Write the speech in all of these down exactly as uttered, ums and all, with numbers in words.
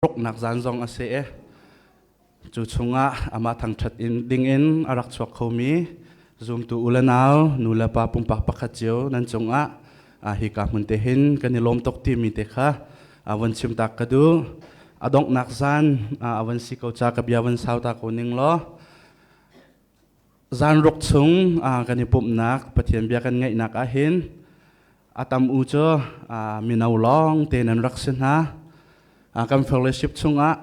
ruknak zan zong a si e. Cu chungah amah thangṭhat in, dingin a rak chuak khomi zumtu u le nau, nu le pa pumpak pakhat cio nan cungah, aa, hika hmunte hin kan i lawm tuk timi te kha, aa, von chim tak ka duh. A donghnak zan, aa, a von si ko ca ka bia von sau ta ko ning law. Zan ruk chung, aa, kan i pumhnak Pathian bia kan ngeihnak ah hin a tam u cu, aa, mino lawngte nan rak si hna. Aa, kan fellowship chungah,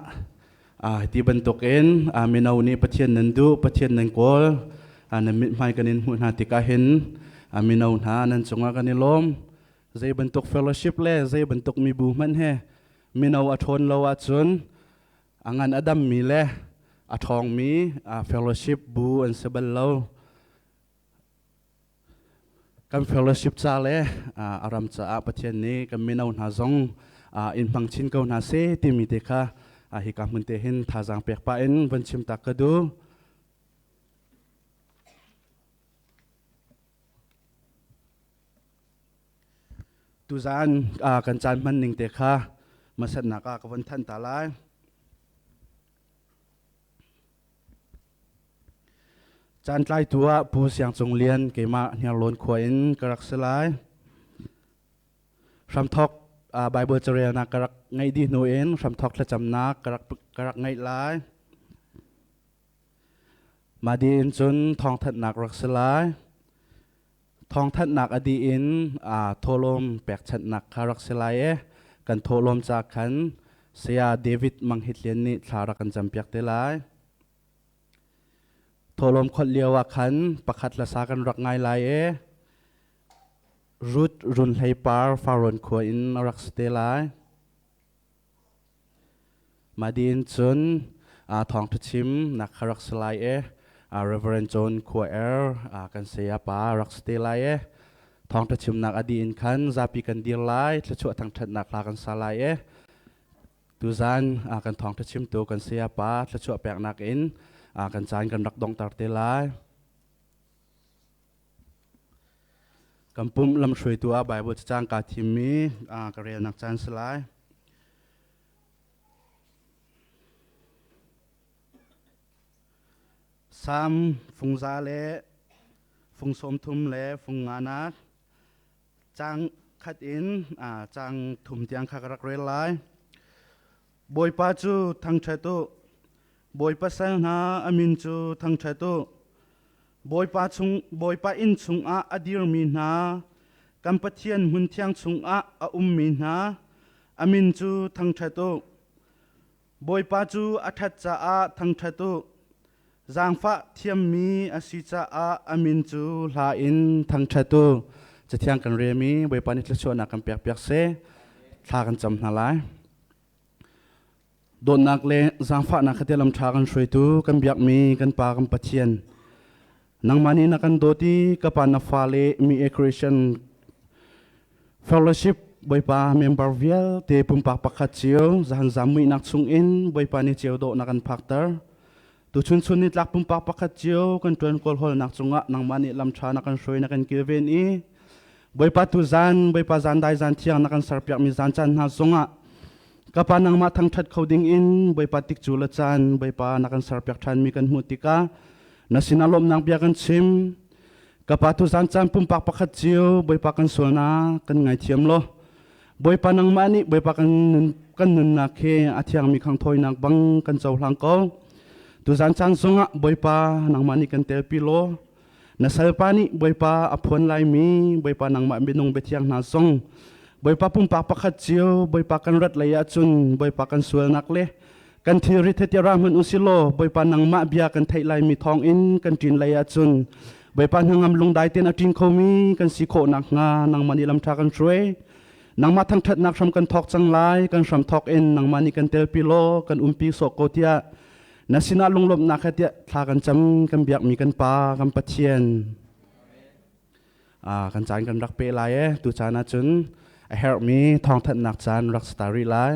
aa, hiti bantukin, aa, mino nih Pathian nan duh, Pathian nan kawl, aa, nan mithmai kan in hmuh hna tikah hin, aa, mino hna nan cungah kan i lawm. Zei bantuk fellowship le zei bantuk mibu hmanh he mino a ṭhawn lo ahcun, a ngan a dammi le a ṭhawngmi, aa, fellowship bu an si bal lo. Kan fellowship ca le, aa, a ram caah Pathian nih kan mino hna zong, aa, in hmang chin ko hna seh timi te kha, aa, hika hmunte hin thazaang pek pah in von chim tak ka duh. Tuzan, aa, kan caan hman ning te kha hmasatnak ah ka von thanh ta lai. Caan tlaitu ah Pu Siang Cung Lian keimah Hniarlawn khua in ka rak si lai. Hramthawk, aa, Baibal carelnak ka rak ngeih dih hnu in hramthawk thlacamnak ka rak, ka rak ngeih lai. Mah dih in cun thawngthanhnak rak si lai. Thawngthanhnak a dih in, aa, thawhlawm pekchanhnak kha rak si lai e. Kan thawhlawm ca khan Saya David Mang Hit Lian nih thla rak kan campiak te lai. Thawhlawm kholh lio ah khan pakhat hlasa kan rak ngai lai e. Ruth Run Hlei Par Faron khua in a rak si te lai. Mah dih in cun, aa, thawngṭha chimnak kha rak si lai e. Aa, Reverend John Khua Er, aa, kan saya pa rak si te lai e. Thawngṭha chimnak a dih in khan zapi kan dir lai, thluachuah thangṭhatnak hla kan sa lai e. Tuzan, aa, kan thawngṭha chimtu kan saya pa thluachuah peknak in, aa, kan caan kan rak donghter te lai. Kan pumh lam hruaitu ah Baibal cacang ka thimmi, aa, ka relnak caan si lai. Salm fungza le fung sawmthum le fung nganak, cang khat in, aa, cang thum tiang kha ka rak rel lai. Bawipa cu thangṭhat uh. Bawipa sal hna a min cu thangṭhat uh. Bawipa chung, Bawipa inn chungah a dirmi hna, kan Pathian hmun thiang chungah a ummi hna, a min cu thangṭhat uh. Bawipa cu a ṭhat caah thangṭhat uh. Zaangfah thiammi a si caah a min cu hla in thangṭhat uh. Cathiang kan relmi Bawipa nih thluachuahnak kan pekpiak seh. Thla kan cam hna lai. Dawtnak le zaangfahnak kha te lam ṭha kan hruaitu kan biakmi kan Pa kan Pathian, nangmah nih na kan dawt i ka pa na fale mi e Christian Fellowship Bawipa member vialte pumpak pakhat cio zahan zammuihnak chungin Bawipa nih cio dawh na kan phakter. Tuchun chun nitlak pumpak pakhat cio kan ṭuankawl holhnak cungah nangmah nih lam ṭha na kan hruai na kan kilven i Bawipa tuzan Bawipa zandai zanthiang na kan serpiakmi zancaan hna zongah ka pa nangmah thangṭhat kho dingin Bawipa tikcu le caan Bawipa na kan serpiak ṭhanmi kan hmuh tikah na sinah lawmhnak bia kan chim. Ka pa tuzan caan pumpak pakhat cio Bawipa kan sualnak kan ngaithiam law Bawipa nangmah nih Bawipa kan nun, kan nunnak khi a thiangmi khangthawinak bang kan cohlang ko. Tuzan caan zongah Bawipa nangmah nih kan telpi law na salpa nih Bawipa a phuan laimi Bawipa nangmah minung biathiang hna zong Bawipa pumpak pakhat cio Bawipa kan rat lei ahcun Bawipa kan sualnak le kan thilri thetiara hmanh usilaw Bawipa nangmah bia kan theih laimi thawngin kan ṭin lei ahcun Bawipa hnangam lungdai tein a ṭin khomi kan si khawh nakhnga nangmah nih lam ṭha kan hruai. Nangmah thangṭhatnak hram kan thawk cang lai, kan hram thawk in nangmah nih kan telpi law kan umpi sawh ko tiah na sinah lunglawmhnak he tiah thla kan cam kan biakmi kan Pa kan Pathian. Aa, kan caan kan rak peh lai e, tu caan ahcun a herhmi thawngthanhnak caan rak si ta rih lai.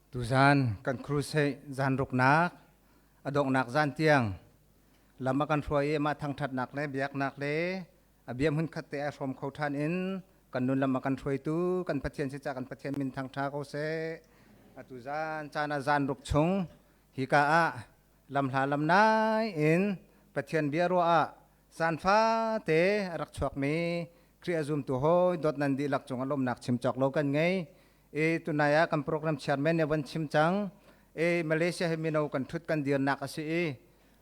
Tuzan kan crusade zan ruknak a donghnak zan tiang lam a kan hruai i, amah thangthatnak le biaknak le a biahmun khatte a hrawm kho than in kan nun lam a kan hruaitu kan Pathian si ca kan Pathian min thangtha ko seh. A tuzan caan a zan ruk chung hika ah lamhla lam nai in Pathian bia ruah ah zanfate a rak chuakmi Khrih a zumtu hawi dawt nan dihlak cungah lawmnak chim cawk lo kan ngei. I tunai ah kan program chairman nih a van chim cang. I Malaysia hi mino kan thut kan dirnak a si i,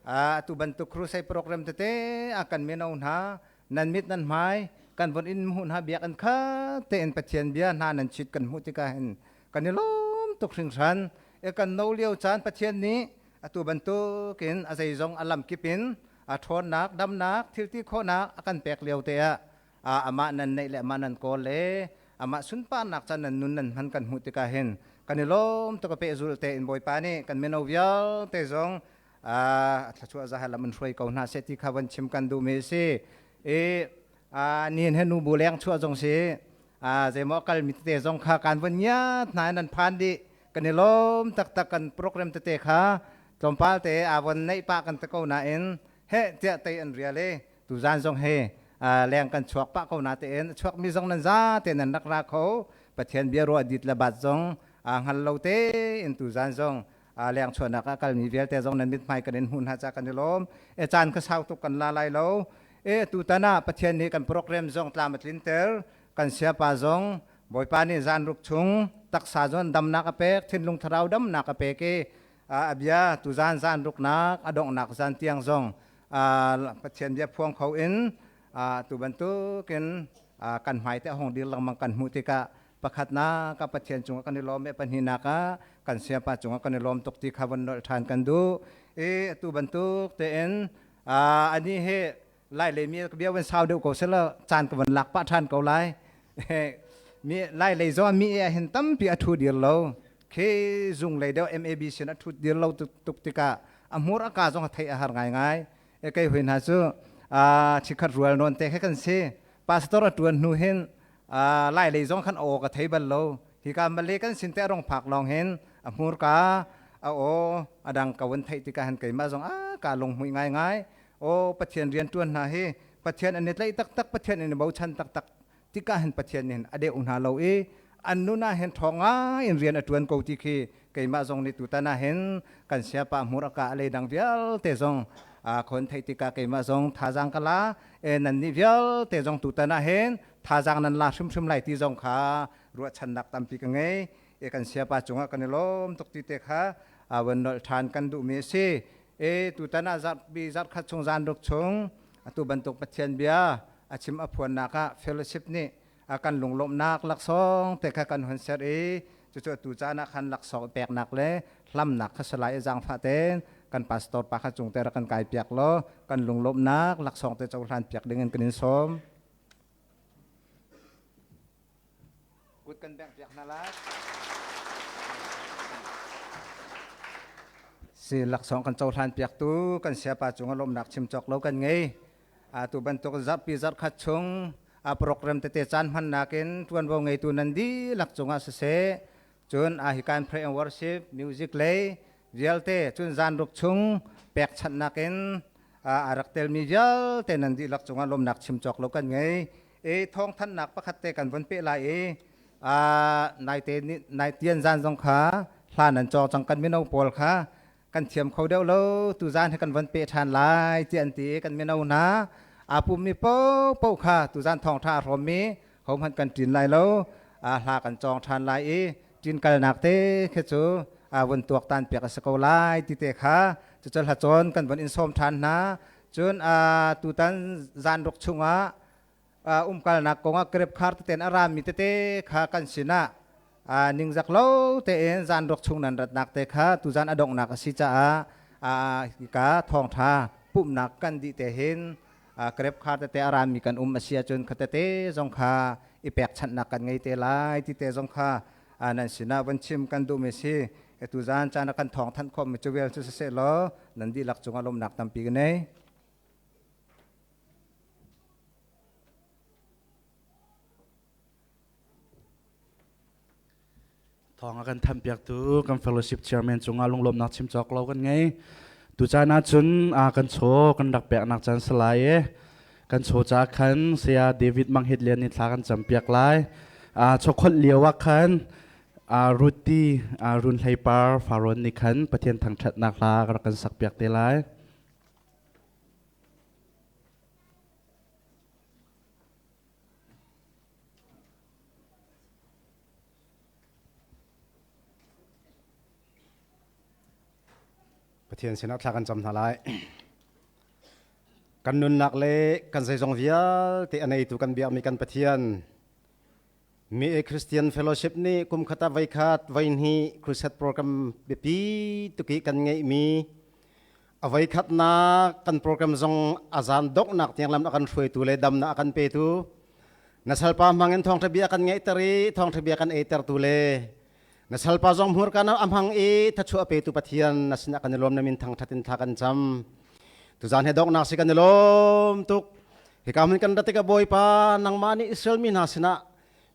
a tu bantuk crusade program tete a kan mino hna nan mit nan hmai kan von in hmuh hna biakinn khatte in Pathian bia hna nan chit kan hmuh tikah hin kan i lawm tuk hringhran. I kan no lio caan Pathian nih a tu bantukin a zeizong a lamkip in a ṭhawnnak, damnak, thilti khawhnak a kan pek liote ah, a, amah nan neih le amah nan kawl le amah sunparnak caan nan nun nan hman kan hmuh tikah hin kan i lawm tuk a pehzulhte in Bawipa nih kan mino vialte zong, a, a thluachuah zaha lam in hruai ko hna seh ti kha van chim kan duhmi a si. I, a, nihin he nubu leng chuah zong si, a, zeimaw a kalmi tete zong kha kan van ngiat hna in nan phan dih kan i lawm taktak kan program tete kha tlawmpalte a van neih pah kan te ko nain heh tiah tei an rial i tuzan zong he, a, leng kan chuak pah ko na tein a chuakmi zong nan zate nan rak ra kho. Pathian bia ruah dit le bat zong, a, hngal lo tein tuzan zong, a, leng chuahnak a kalmi vialte zong nan mithmai kan in hmuh hna ca kan i lawm. E caan ka sau tuk kan la lai lo. E tutan ah Pathian nih kan program zong tlam a tlinter, kan siapa zong Bawipa nih zan ruk chung taksa zong damnak a pek, thinlung thlarau damnak a pek i, a, a bia tuzan zan ruknak a donghnak zan tiang zong, a, Pathian bia phuang kho in, a, tu bantukin, a, kan hmaite a hong dil lengmang kan hmuh tikah pakhatnak ah Pathian cungah kan i lawm i pahnihnak ah kan siapa cungah kan i lawm tuk ti kha van nolh ṭhan kan duh i, a tu bantuk tein, a, anih hi Lailei mi ka bia van sau deuh ko seh law caan ka van lak pah ṭhan ko lai. Mi Lailei zong mi e ah hin tampi a thu dil lo. Khi zung lei deuh M A B C in a thu dil lo tuk, tuk tikah a hmur a ka zong a theih a har ngaingai. E kei hoih hna cu, a, thikhat rual nawn te khe kan si. Pastor a ṭuan hnu hin, a, Lailei zong khan a aw ka thei bal lo. Hika Malay kan sinte a rong phak lawng hin a hmur ka a aw a dang ka van theih tikah hin keimah zong a ka lunghmuih ngaingai. Aw, Pathian rianṭuan hna hi Pathian an i tlaih taktak, Pathian an i bochan taktak tikah hin Pathian nih hin a deuh hna lo i an nun ah hin thawng ngai in rian a ṭuan ko ti khi keimah zong nih tutan ah hin kan siapa hmur a ka a lei dang vialte zong, a, khawn theih tikah keimah zong thazaang ka la. E, nannih vialte zong tutan ah hin thazaang nan la hrimhrim lai ti zong kha ruahchannak tampi ka ngei. E, kan siapa cungah kan i lawm tuk ti te kha, a, van nolh ṭhan kan duhmi a si. E, tutan ah zarhpi zarhkhat chung zan ruk chung a tu bantuk Pathian bia a chim a phuannak ah fellowship nih, a, kan lunglawmhnak laksawng te kha kan honser i, cucu a tu caan ah khan laksawng i peknak le hlamnak kha si lai i zaangfah tein kan pastor pa kha cungte rak kan kaipiak law kan lunglawmhnak laksawng te cohlan piak dingin kan in sawm. Kut kan bengh piak hna lai. Si laksawng kan cohlan piaktu kan siapa cungah lawmhnak chim cawk lo kan ngei. A, tu bantuk zarhpi zarhkhat chung, a, program tete caan hmannak in ṭuanvo ngeitu nan dihlak cungah siseh, cun, a, hi kan prayer and worship, music lei vialte, cun zan ruk chung pekchanhnak in, a, a rak telmi vialte nan dihlak cungah lawmhnak chim cawk lo kan ngei. E, thawngthanhnak pakhatte kan von peh lai i, a, naite ni, naite an zan zong kha hla nan cawng cang kan mino pawl kha kan thiam kho deuh lo, tuzan hi kan von peh ṭhan lai, tiah an ti i kan mino hna. A pummi paohpaoh kha tuzan thawngṭha a hrawmmi hohmanh kan ṭin lai lo, a hla kan cawng ṭhan lai i ṭinkalnak te khi cu, a, vun tuak tan piak a si ko lai ti te kha cucu hlacawn kan von in sawm ṭhan hna. Cun, a, tutan zan ruk chungah, a, umkalnak kongah grep khar tete in a rami tete kha kan sinah, a, ningzak lo tein zan ruk chung nan ratnak te kha tuzan a donghnak a si caah, a, hika thawngṭha pumhnak kan dih te hin, a, grep khar tete a rami kan um a si ahcun kha tete zong kha i pekchanhnak kan ngei te lai ti te zong kha, a, nan sinah van chim kan duhmi a si. E, tuzan caan a kan thawngthan khawhmi cu vial cu siseh law nan dihlak cungah lawmhnak tampi ka nei. Thawng a kan thanhpiaktu kan fellowship chairman cungah lunglawmhnak chim cawk lo kan ngei. Tu caan ah cun, aa, kan chaw kan rak peknak caan si lai e. Kan chaw ca khan Saya David Mang Hit Lian nih thla kan campiak lai. Aa, chaw khol lio ah khan, aa, Ruti, aa, Run Hleipar Faron nih khan Pathian thangṭhatnak hla kan rak kan sakpiak te lai. Pathian sinah thla kan cam hna lai. Kan nunnak le kan zeizong vialte a neitu kan biakmi kan Pathian, Mi Ei Christian Fellowship nih kum khat ah voikhat voihnih Crusade program biapi tuk ih kan ngeihmi, a voikhatnak kan program zong a zan donghnak tiang lam a kan hruaitu le damnak a kan petu, na salpa hmangin thawngṭha bia kan ngeihter ih thawngṭha bia kan eitertu le na salpa zong hmurka a hmang ih thluachuah a petu Pathian, na sinah kan i lawm, na min thangṭhat in thla kan cam. Tuzan hi a donghnak si kan i lawm tuk. Hika hmun kan rat tikah Bawipa, nangmah nih Israel mi hna sinah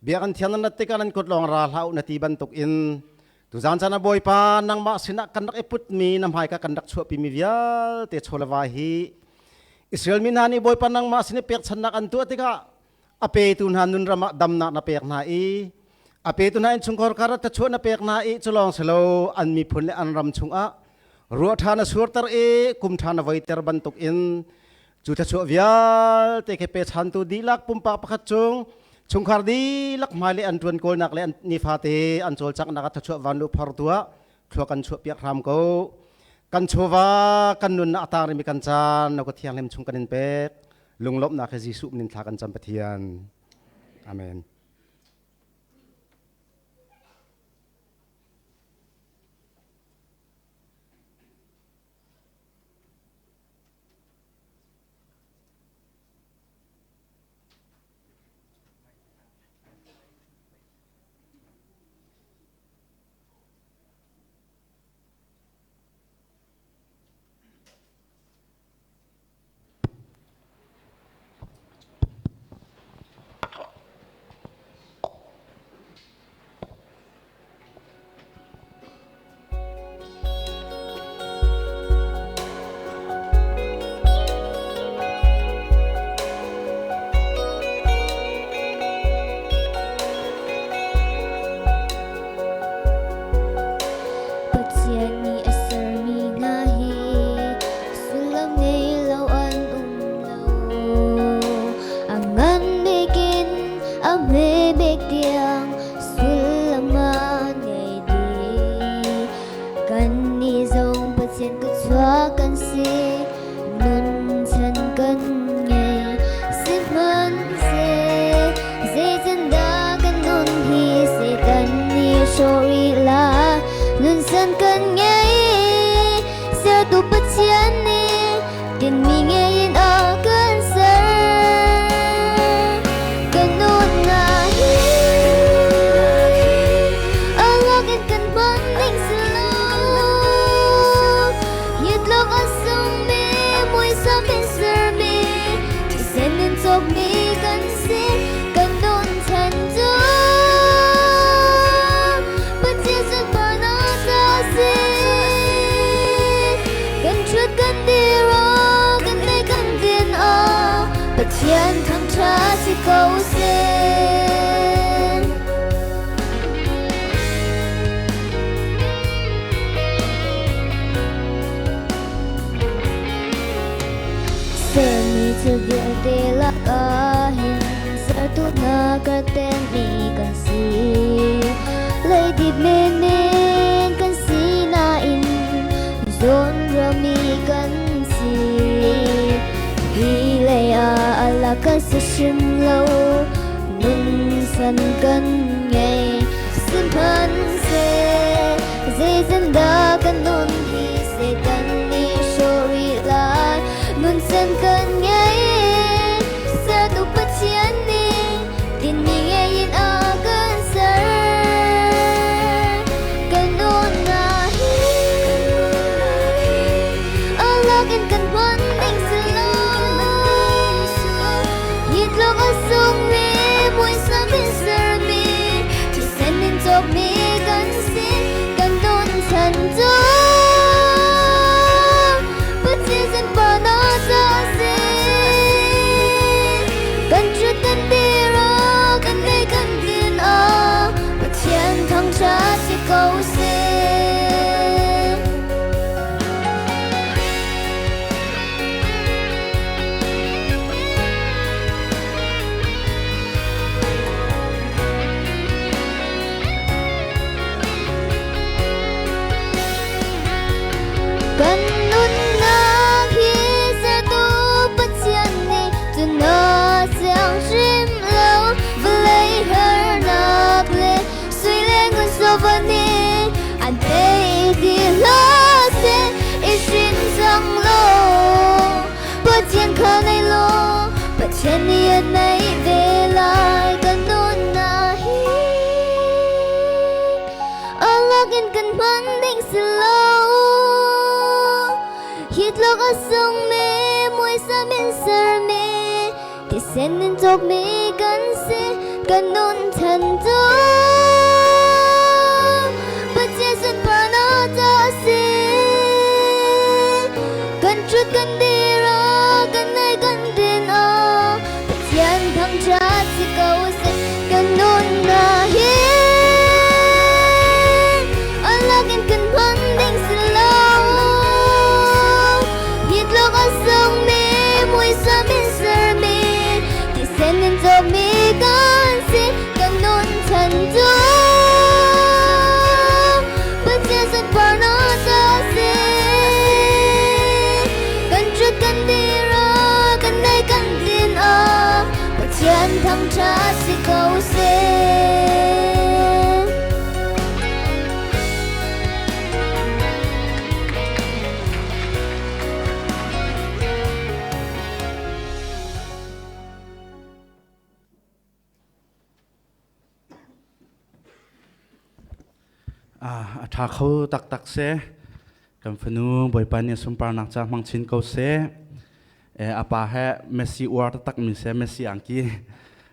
bia kan thiang nan rat tikah nan kut lawng ra hlah uh na ti bantukin, tuzan caan ah Bawipa, nangmah sinah kan rak i putmi, na hmaika kan rak chuahpimi vialte chaw le vai hi. Israel mi hna nih Bawipa, nangmah sin ih pekchannak an tuah tikah a petu hna nunram ah damnak na pek hna ih, a petu hna innchungkhar kar ah thluachuah na pek hna ih, cu lawng si lo, an miphun le an ram chungah ruahṭha na surter ih kumṭha na voiter bantukin, cu thluachuah vialte khi pechantu dihlak pumpak pakhat cung chungkhar dihlak hmai le an ṭuan kawlnak le an nifate an cawlcanghnak ah thluachuah van luh phortu ah thlua kan chuahpiak hram ko. Kan chawva kan nunnak a tang rihmi kan caan na kut thianghlim chung kan in pek. Lunglawmhnak hi Jesuh min in thla kan cam, Pathian. Amen. Pathian nih a sermi hna hi sullam ngei lo an um lo. A ngan bekin a hme bek tiang sullam ah ngei dih. Kannih zong Pathian kutchuah kan si, nunchan kan ngei. Sihmanhsehlaw, zeizat dah kan nun hi Satan nih hrawh rih lai. Nunchan kan ngei, sertu Pathian nih tinmi ngei in a kan ser. Kan nunnak hi a lak in kan hman ding si lo. Nitluk a sungmi, muisam in sermi, thisen in cawkmi kan si. Kan nunchan cu Pathian sunparnak a si. Kan ṭhuat kan dir ah, kan neih kan din ah Pathian thangṭhat si ko seh. Sermi thil vialte lakah hin sertu hna karhtenmi kan si. Leidip menmen kan si nain zawn ruahmi kan si. Hi lei ah a lak kan si hrim lo, nunchan kan ngei. Sihmanhsehlaw, zeizat dah kan nun hi Satan nih hrawh rih lai. Nunchan kan ngei, sertu Pathian nih tinmi ngei in a kan ser. Kan nunnak hi a lak in kan hman ding si lo. Nitluk a sungmi, muisam in sermi, thisen in cawkmi kan si. Kan nunchan cu Pathian in a neih ve lai ka nunna hi. A lakin kan hman ding si lo. Hih tluk a sung mi, muisam in ser mi, thisen in cawk mi kan si, kan nun than tu Pathian sunparna ta si. Kan ṭhut kan dir a, kan nai kan din a, Pathian thangṭhat si ko seh. Ka nunna hi a lakin kan hman ding si lo. Hih tluk a sung mi, muisam in ser mi, thisen in cawk mi kan si. Ka nun than tu Pathian sunparna ta si. Kan ṭhut kan dir a, kan nai kan din a, Pathian thangṭhat si ko seh. A, a ṭha kho taktak seh. Kan fanu Bawipa nih a sunparnak ca hmang chin ko seh. Eh, a pa he Messi uar taktak mi seh, Messi angki.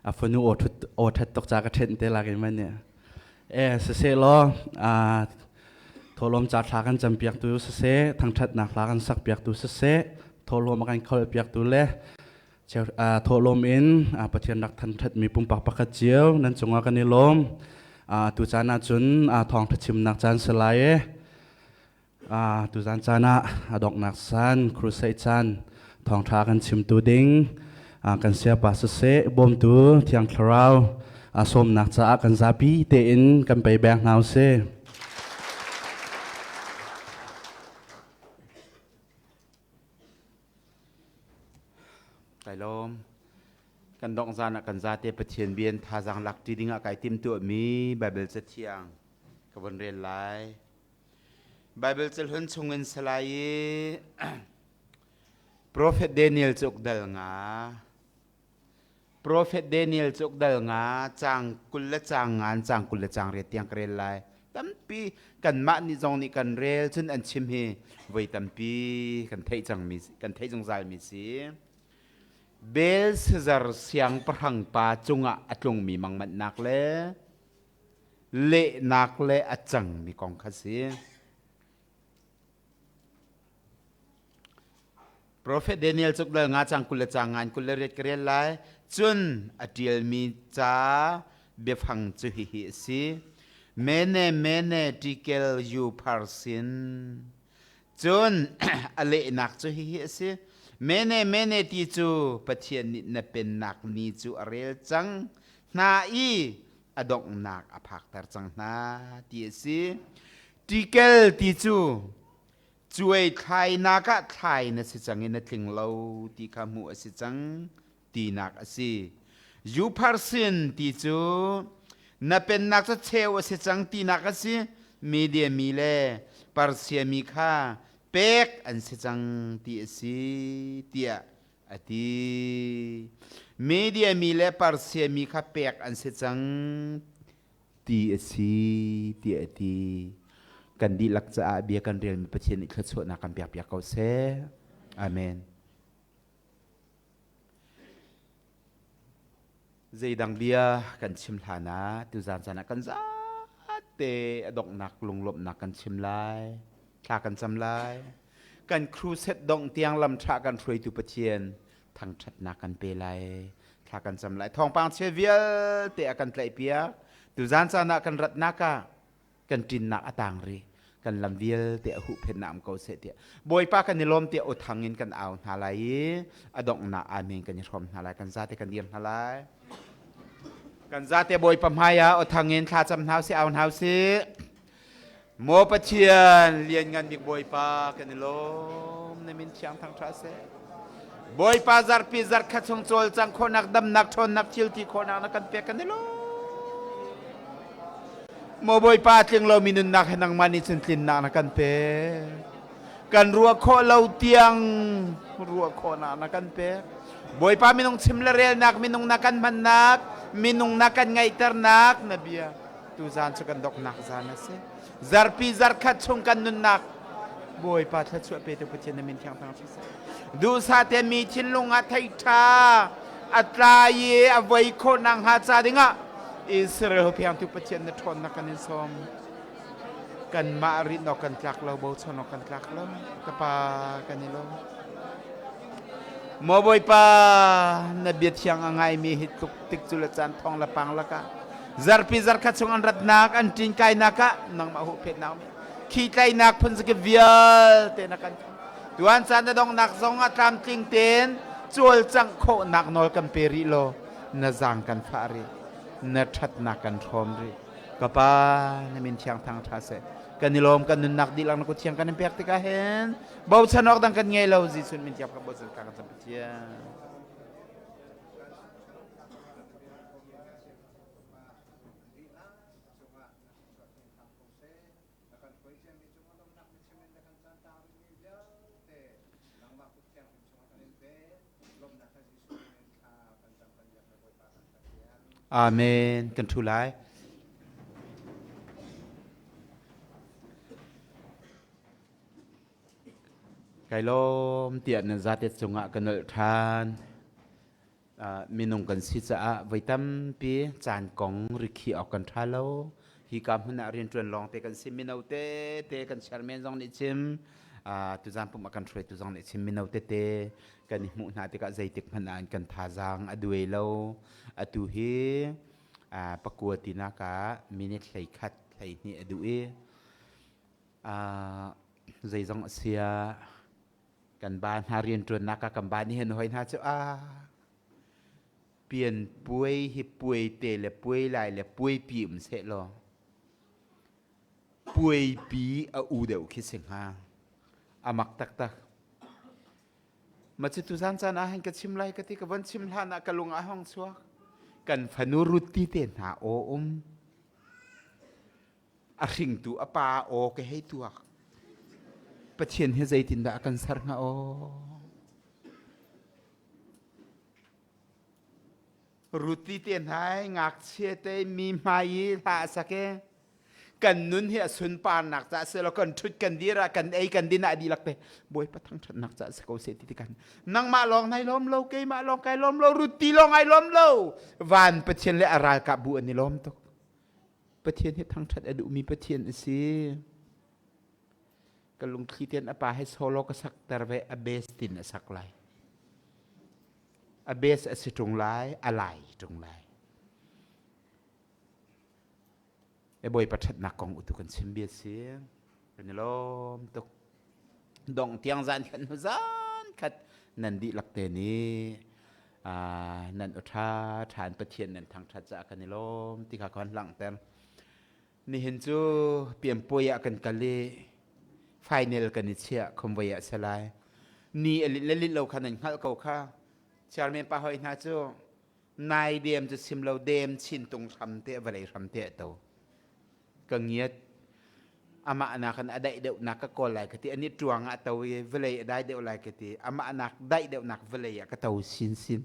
A fanu aw thut, aw that tawk ca ka ṭhen te lak i mah nih. Eh, siseh law, a, thawhlawm ca thla kan campiaktu siseh, thangṭhatnak thla kan sakpiaktu siseh, thawhlawm a kan kholhpiaktu le Cia, aa, thawhlawm in, aa, Pathian rak thangṭhatmi pumpak pakhat cio nan cungah kan i lawm. Aa, tu caan ah cun, aa, thawngṭha chimnak caan si lai e. Aa, tu zan caan ah a donghnak san, crusade caan, thawngṭha kan chimtu ding, aa, kan siapa siseh, bawmtu Thiang Thlarau, aa, sawmnak caah kan zapi tein kan pei beng hna usih. Kai lawm. Kan donghzan ah kan zate Pathian bia in thazaang lak ṭi dingah kai timtuahmi Baibal cathiang ka vun rel lai. Baibal cahlun chungin si lai i Profet Daniel cuk dal nga. Profet Daniel cuk dal nga, cang kul le cang nga, cang kul le cang riat tiang ka rel lai. Tampi kanmah nih zong nih kan rel, cun an chim hi voi tampi kan theih cangmi, kan theih zungzalmi si. Belshazzar siangpahrang pa cungah a tlungmi mangmanhnak le lehnak le a cangmi kong kha si. Profet Daniel cuk dal nga cang kul le cang nga in kul le riat ka rel lai. Cun a ṭialmi ca biafang cu hihi a si. Mene, mene, tekel, upharsin. Cun a lehnak cu hihi a si. Mene, mene ti cu Pathian nih na pennak ni cu a rel cang hna i a donghnak a phakter cang hna ti a si. Tekel ti cu cuai thlainak ah thlai na si cang i na tling lo ti kha hmuh a si cang tinak a si. Upharsin ti cu na pennak cu cheu a si cang tinak a si. Media mi le Persia mi kha pek an si cang ti a si, tiah a ti. Media mi le Persia mi kha pek an si cang ti a si, tiah a ti. Kan dihlak caah bia kan relmi Pathian nih thluachuahnak kan piakpiak ko seh. Amen. Zeidang bia kan chim hlanah, tuzan caan ah kan zate a donghnak lunglawmhnak kan chim lai, thla kan cam lai. Kan crusade dongh tiang lam ṭha kan hruaitu Pathian thangṭhatnak kan pe lai, thla kan cam lai. Thawngpang chia vialte a kan tlaihpiak, tuzan caan ah kan ratnak ah kan ṭinnak a tang rih, kan lam vialte a huhphenhnak um ko seh tiah Bawipa kan i lawm tiah aw thangin kan au hna lai i a donghnak amen kan i hrawm hna lai, kan zate kan dir hna lai. Kan zate Bawipa hmaiah aw thangin thlacam hna usih, au hna usih. Maw Pathian lianngan bik Bawipa kan i lawm, na min thiang thangṭha seh. Bawipa zarhpi zarhkhat chung cawlcang khawhnak, damnak, ṭhawnnak, thil ti khawhnak na kan pek kan i lawm. Maw Bawipa, a tling lomi nunnak he nangmah nih cun tlinnak na kan pek. Kan ruah khawh lo tiang ruah khawhnak na kan pek. Bawipa, minung chim le relnak, minung na kan hmannak, minung na kan ngaihternak na bia tuzan cu kan dawknak zan a si. Zarhpi zarhkhat chung kan nunnak Bawipa, thluachuah petu Pathian na min thiangthang ṭha seh. Duhsahte mi thinlung ah theih ṭha a tlai i a voi khawhnak hnga ca dingah Israel piangtu Pathian na ṭhawnnak kan in sawm. Kanmah ritnawk kan tlak lo, bochanawk kan tlak lo. Ka Pa, kan i lawm. Maw Bawipa, na bia thiang a ngaimi hi tluk tikcu le caan thawng le pang lakah zarhpi zarhkhat chung an ratnak, an ṭinkainak ah nangmah huhphetnak mi khitlaihnak phunzaki vialte na kan khan. Tuan caan na donghnak zongah tlamtling tein cualcangh khawhnak nawl kan pe rih law, na zang kan fah rih, na ṭhatnak kan hrawm rih. Ka Pa, na min thiangthang ṭha seh. Kan i lawm, kan nunnak dihlak na kut thiang kan in pek tikah hin bochanawk dang kan ngei lo, Jesuh min thiam ka bochan ka kan cam Pathian. Amen. Kan thu lai. Kai lawm tiah na zate cungah ka nolh ṭhan. Aa, minung kan si caah voi tampi caan kong rikhi awk kan ṭha lo. Hika hmun ah rianṭuan lawngte kan si, mino tete kan chairman zong nih chim, aa, tuzan pum a kan hruaitu zong nih chim, mino tete kan i hmuh hna tikah zeitik hmanh ah in kan thazaang a duai lo. Atu hi, aa, pakua tinak ah minit hleikhat hleihnih a duh i, aa, zeizong a si ah kan ba hna, rianṭuannak ah kan ba nih hin hoi hna cu, aa, pianpuai hi puaite le puailai le puaipi um sehlaw, puaipi a u deuh khi si hnga, a mak taktak. Macu tuzan caan ah hin ka chim lai ka ti, ka von chim hlan ah ka lung ah hong chuak. Kan fanu Ruti te hna aw um. A hringtu a pa aw ka hei tuak. Pathian hi zeitindah a kan ser hnga aw. Ruti te hna hi ngakchia te mi hmai i hla a sak e. Kan nun hi a sunparnak ca a si lo, kan ṭhut kan dir ah kan ei kan din ah a dihlak te Bawipa thangṭhatnak ca a si ko seh titi kan. Nangmah lawng nai lawm lo, keimah lawng kai lawm lo, Ruti lawng ai lawm lo. Van Pathian le a ralkap bu an i lawm tuk. Pathian hi thangṭhat a duhmi Pathian a si. Ka lungthli tein a pa hi solo ka sakter ve, a bass tin a sak lai. A bass a si ṭung lai, a lai ṭung lai. E Bawipa ṭhatnak kong utu kan chim bia si. Kan i lawm tuk. Dong tiang zan khat hnu zan khat nan dihlak te nih, aa, nan u ṭha ṭhan Pathian nan thangṭhat caah kan i lawm ti kha kan langhter. Nihin cu pianpuai ah kan kal i final kan i chiah, khumvei ah si lai. Ni a lit le lit lo kha nan hngalh ko kha. Chairman pa hoi hna cu nai dem cu sim lo, dem Chin tung hram te, vawlei hram te a to. Ka ngiat. Amah nakin a daih deuhnak ka kawl lai ka ti, a ni ṭuang ah a to i vawlei a daih deuh lai ka ti, amah nak daih deuhnak vawlei ah ka to sinsin.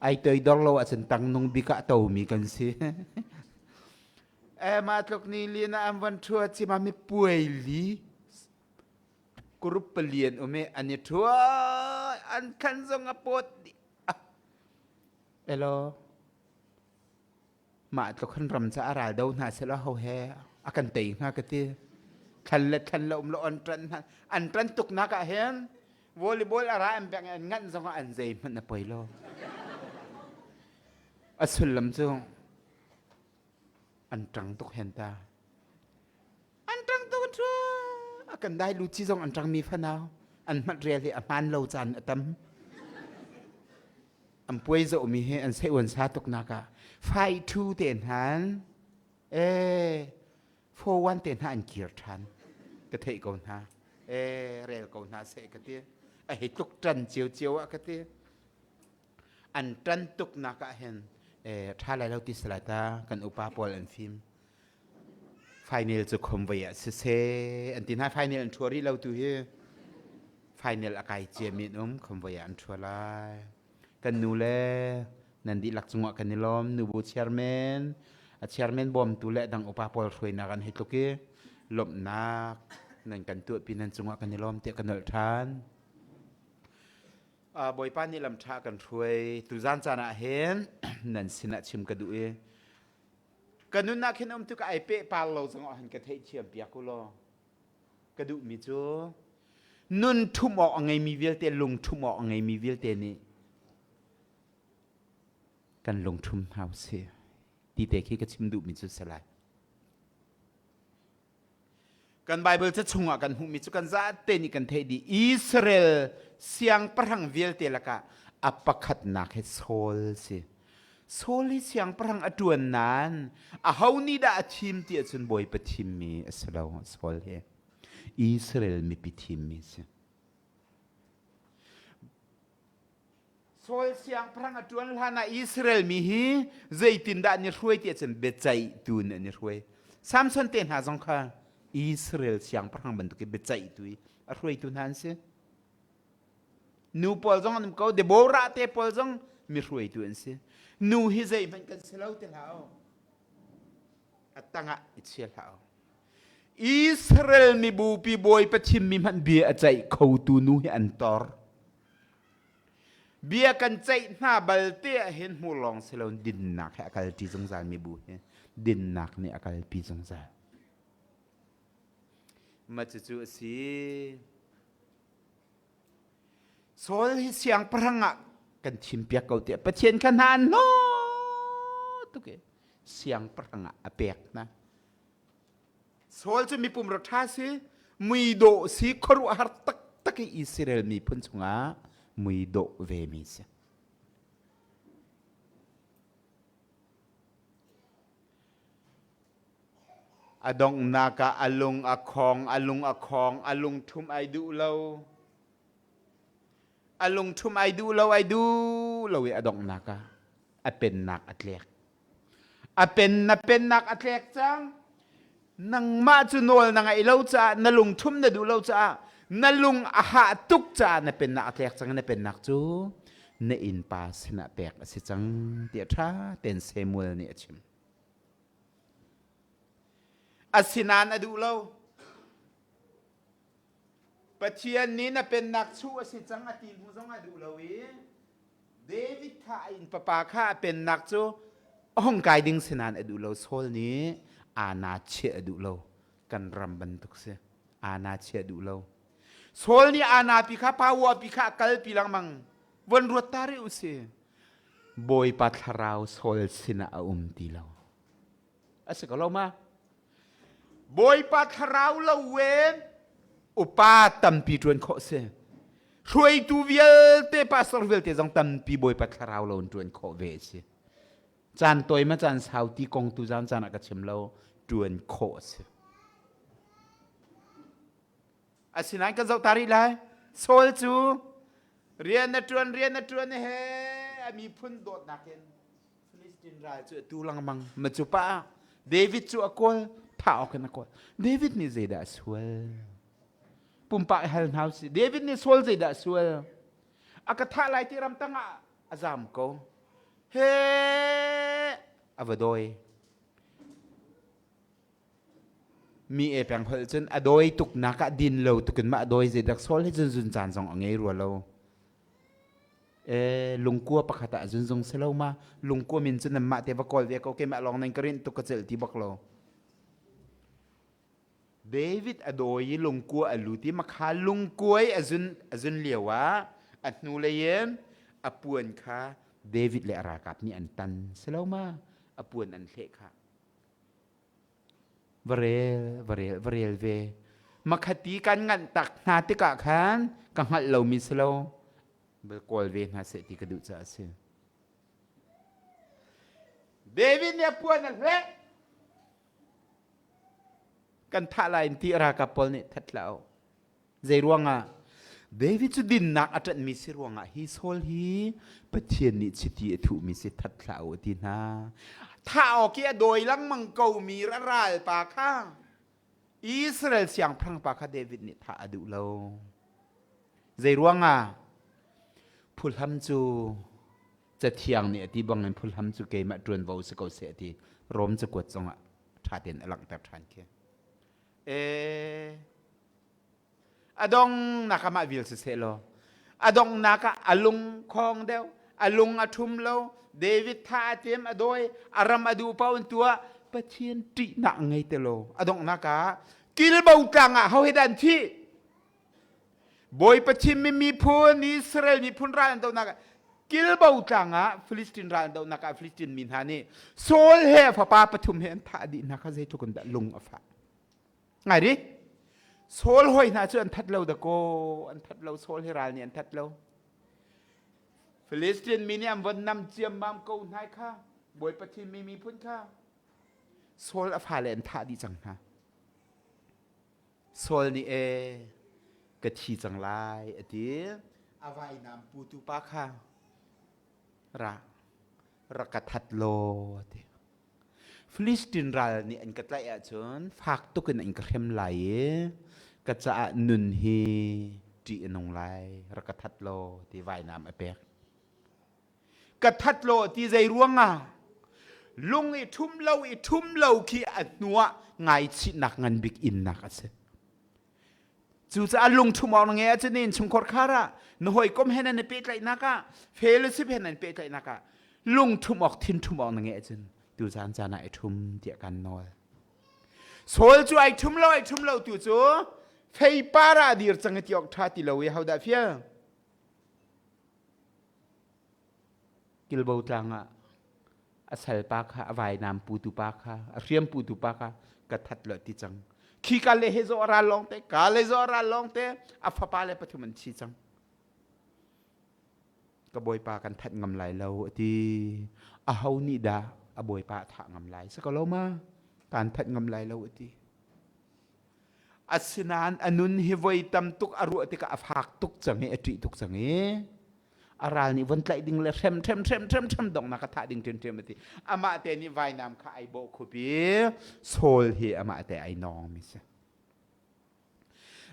Ai toi dor lo ahcun tangnung bik ah a tomi kan si. Eh, mah tluk ni lian ah an van ṭhuat cimah mi puai li. Kurup palian um i an i ṭhuat, an thlan zong a pawt dih. Ah. Elo. Mah tluk khan ram caah a ral do hna seh law, ho he a kan tei hnga ka ti. Thlan le thlan lo um lo an ṭan hna. An ṭan tuknak ah hin volleyball a ra an pek i an nganh zongah an zei hmanh a poi lo. A sullam cu an ṭang tuk hen ta. An ṭang tuk a ṭhua. A kan dai lu ci zong an ṭangmi fanau. An hmat rel hi a hmaan lo caan a tam. An puai zohmi hi an seih uan sa tuknak ah five two te hna in, eh, four one te hna an kir ṭhan. Ka theih ko hna. Eh, rel ko hna seh ka ti. A hi tluk ṭan cio cio ah ka ti. An ṭan tuknak ah hin, eh, ṭha lai lo ti si lai ta, kan upa pawl an fim. Final cu khumvei ah siseh, an ti hna, final an ṭhuah rih lo tu hi. Final a kai ciamin um, khawmvoi ah an thuah lai. Kan nu le nan dihlak cungah kan i lawm, nubu chairman, a chairman bawmtu le dang upa pawl hruaina kan hei tluk i, lawmhnak nan kan tuahpi nan cungah kan i lawm tiah kan nolh ṭhan. Aa, Bawipa nih lam ṭha kan hruai, tuzan caan ah hin nan sinah chim ka duh i, ka nunnak khin a um tuk a, ai pehpal lo zong aw, han ka theihthiam piak uh law. Ka duhmi cu nun thum awk a ngeimi vialte, lung thum awk a ngeimi vialte nih kan lungthum hna uh sih. Tite khi ka chim duhmi cu si lai. Kan Baibal ca chungah kan hmuhmi cu kan zate nih kan theih dih. Israel siangpahrang vialte lakah a pakhatnak hi Saul si. Saul hi siangpahrang a ṭuan nain aho nih dah a thim ti ahcun Bawipa thimmi a si lo. Saul hi Israel mipi thimmi si. Saul siangpahrang a ṭuan hlanah Israel mi hi zeitindah an i hruai ti ahcun biaceihtu in an i hruai. Samson te hna zong kha Israel siangpahrang bantuk i biaceihtu i a hruaitu hna an si. Nu pawl zong an um ko, Deborah te pawl zong mi hruaitu an si. Nu hi zeihmanh kan si lo ti hlah aw. A tangah i chia hlah aw. Israel mibupi Bawipa thimmi hmanh bia a ceih khotu nu hi an tor. Bia kan ceih hna balte ah hin hmuh lawng si lo, dinnak hi a kalpi zungzal, mibu hi dinnak nih a kalpi zungzal. Mah cucu a si. Saul hi siangpahrang ah kan thimpiak ko tiah Pathian kha hna an hnawh tuk i siangpahrang ah a pek hna. Saul cu mipum rawṭha si, muidawh si, khuaruahhar taktak i Israel miphun chungah muidawh vemi si. A donghnak ah a lung a khawng, a lung a khawng, a lungthum ai duh lo. A lungthum ai duh lo, ai duh lo i a donghnak ah a pennak a tlek. A pen, na pennak a tlek cang. Nangmah cu nawl na ngaih lo caah, na lungthum na duh lo caah, na lung a hah tuk caah na pennak a tlek cang, na pennak cu na innpa sinah pek a si cang, tiah ṭha tein Samuel nih a chim. Asinain a duh lo. Pathian nih na pennak chuh a si cang a ti hnu zong a duh lo i, David kha a innpapa kha a pennak cu a hong kai ding sinain a duh lo. Saul nih aana chiah a duh lo. Kan ram bantuk si. Aana chiah a duh lo. Saul nih aana pi kha, power pi kha a kalpi lengmang. Von ruat ta rih uh si. Bawipa thlarau Saul sinah a um ti lo. A si ko lo ma? Bawipa thlarau lo wen upa tampi ṭuan khawh si. Hruaitu vialte, pastor vialte zong tampi Bawipa thlarau lo in ṭuan khawh ve a si. Caan tawi ma caan sau ti kong tu zan caan ah ka chim lo, ṭuan khawh a si. Asinain kan zoh ta rih lai. Saul cu rian a ṭuan, rian a ṭuan he a miphun dawtnak in Filistin ral cu a tu lengmang. Mah cu pah ah David cu a kawl, thah awk in a kawl. David nih zeidah a sual? Pumpak i hal hna uh si. David nih Saul zeidah a sual? A ka thah lai ti ramtang ah a zam ko. He a va dawi. Mi e peng holh cun a dawi tuknak ah din lo tukin mah a dawi zeidah, Saul hi zunzun caan zong a ngei rua lo. E, lungkua pakhat ah a zunzung si lo ma, lungkua min cu nanmah te va kawl ve ko, keimah lawng nan ka rinh tuk ka celh ti bak lo. David a dawi i lungkua a lut i makha lungkua i a zun, a zun lio ah a hnulei in a puan kha David le a ralkap nih an tan si lo ma, a puan an hleh kha. Va rel, va rel, va rel ve. Makhati kan ngantak hna tikah khan ka hngalh lomi si lo. Bel kawl ve hna seh ti ka duh caah a si. David nih a puan a hleh. Kan thah lai in ti a ralkap pawl nih that hlah uh. Zei ruangah? David cu dinnak a ṭanhmi si ruangah hi Saul hi Pathian nih chiti a thuhmi si, that hlah uh a ti hna. Thah awk i a dawi lengmang komi a ralpa kha, Israel siangpahrang pa kha David nih thah a duh lo. Zei ruangah? Phuhlam cu Cathiang nih a ti bangin phuhlam cu keimah ṭuanvo si ko seh a ti. Rom cakuat zongah ṭhaten a langhter ṭhan khi. E, a donghnak ah mah vil siseh law, a donghnak ah a lung khawng deuh, a lung a ṭhum lo, David tha a tem, a dawi, a ram a duh pah un tuah, Pathian ṭihnak a ngeite lo. A donghnak ah Gilboa tlangah ho he dan thih. Bawi Pathian mi miphun, Israel miphun ral an dohnak ah, Gilboa tlangah Filistin ral an dohnak ah Filistin mi hna nih Saul he a fapa pathum he an thah dihnak ah zeitluk in dah lung a fah? Ngai rih. Saul hawi hna cu an that lo dah kaw, an that lo, Saul he ral nih an that lo. Filistin mi nih an von nam ciammam ko hna i kha, Bawi Pathian mi miphun kha Saul a fale an thah dih cang hna. Saul nih, e, ka thi cang lai, a ti. A vainam putu pa kha, ra, ra ka that law, a ti. Filistin ral nih an ka tlaih ahcun fak tukin an ka hrem lai i ka caah nun hi ṭih a nung lai, ra ka that law, a ti, vainam a pek. Ka that law a ti. Zei ruangah? Lung i ṭhum lo, i ṭhum lo khi a hnuah ngaihchihnak ngan bik innak a si. Cucaah lungṭhum awk na ngei ahcun in chungkhar kharah na hawikom he nan i pehtlaihnak ah, fellowship he nan i pehtlaihnak ah lungṭhum awk, thinṭhum awk na ngei ahcun tu caan caan ah i ṭhum tiah kan nawl. Saul cu ai ṭhum lo, ai ṭhum lo, tu cu feipar ah a dir cang i ti awk ṭha ti lo i, ahodah fial? Gilboa tlangah a salpa kha, a vainam putu pa kha, a hriam putu pa kha ka that lo ti cang. Khi ka le he zawh a ral lawngte, ka le zawh a ral lawngte, a fapa le pathum an thi cang. Ka bawipa kan that ngam lai lo, a ti. Aho nih dah a bawipa a thah ngam lai? Si ko lo ma, kan that ngam lai lo, a ti. Asinain a nun hi voi tam tuk a ruah tikah a fak tuk cang i, a ṭih tuk cang i, a ral nih von tlaih ding le hrem, hrem, hrem, hrem, hrem donghnak a thah ding ṭhiamṭhiam a ti. Amahte nih vainam kha ai bawh khup i Saul hi amahte ai nawngmi si.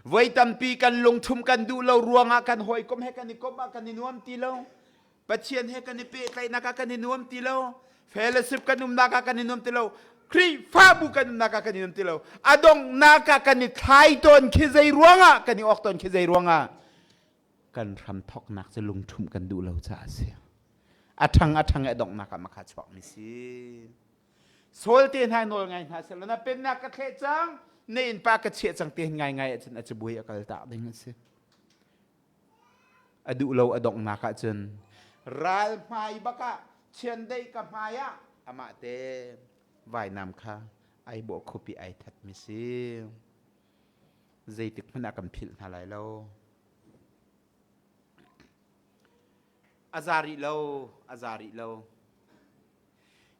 Voi tampi kan lungṭhum kan duh lo ruangah kan hawikom he kan i komh ah kan i nuam ti lo. Pathian he kan i pehtlaihnak ah kan i nuam ti lo. Fellowship kan umnak ah kan i nuam ti lo. Khrihfabu kan umnak ah kan i nuam ti lo. A donghnak ah kan i thlai tawn khi zei ruangah, kan i awk tawn khi zei ruangah? Kan hramthawknak cu lungṭhumh kan duh lo caah a si. A ṭhang a ṭhang i a donghnak ah makha chuakmi si. Saul te hna nawl ngai hna seh law, na pennak ka thleh cang, na innpa ka chiah cang, tiah ngaingai ahcun a cabuai a kaltak ding a si. A duh lo a donghnak ahcun ral hmai bakah chiandeih ka hmai ah amahte vainam kha ai bawh khup i ai thatmi si. Zeitik hmanh ah kan philh hna lai lo. A za rih lo, a za rih lo.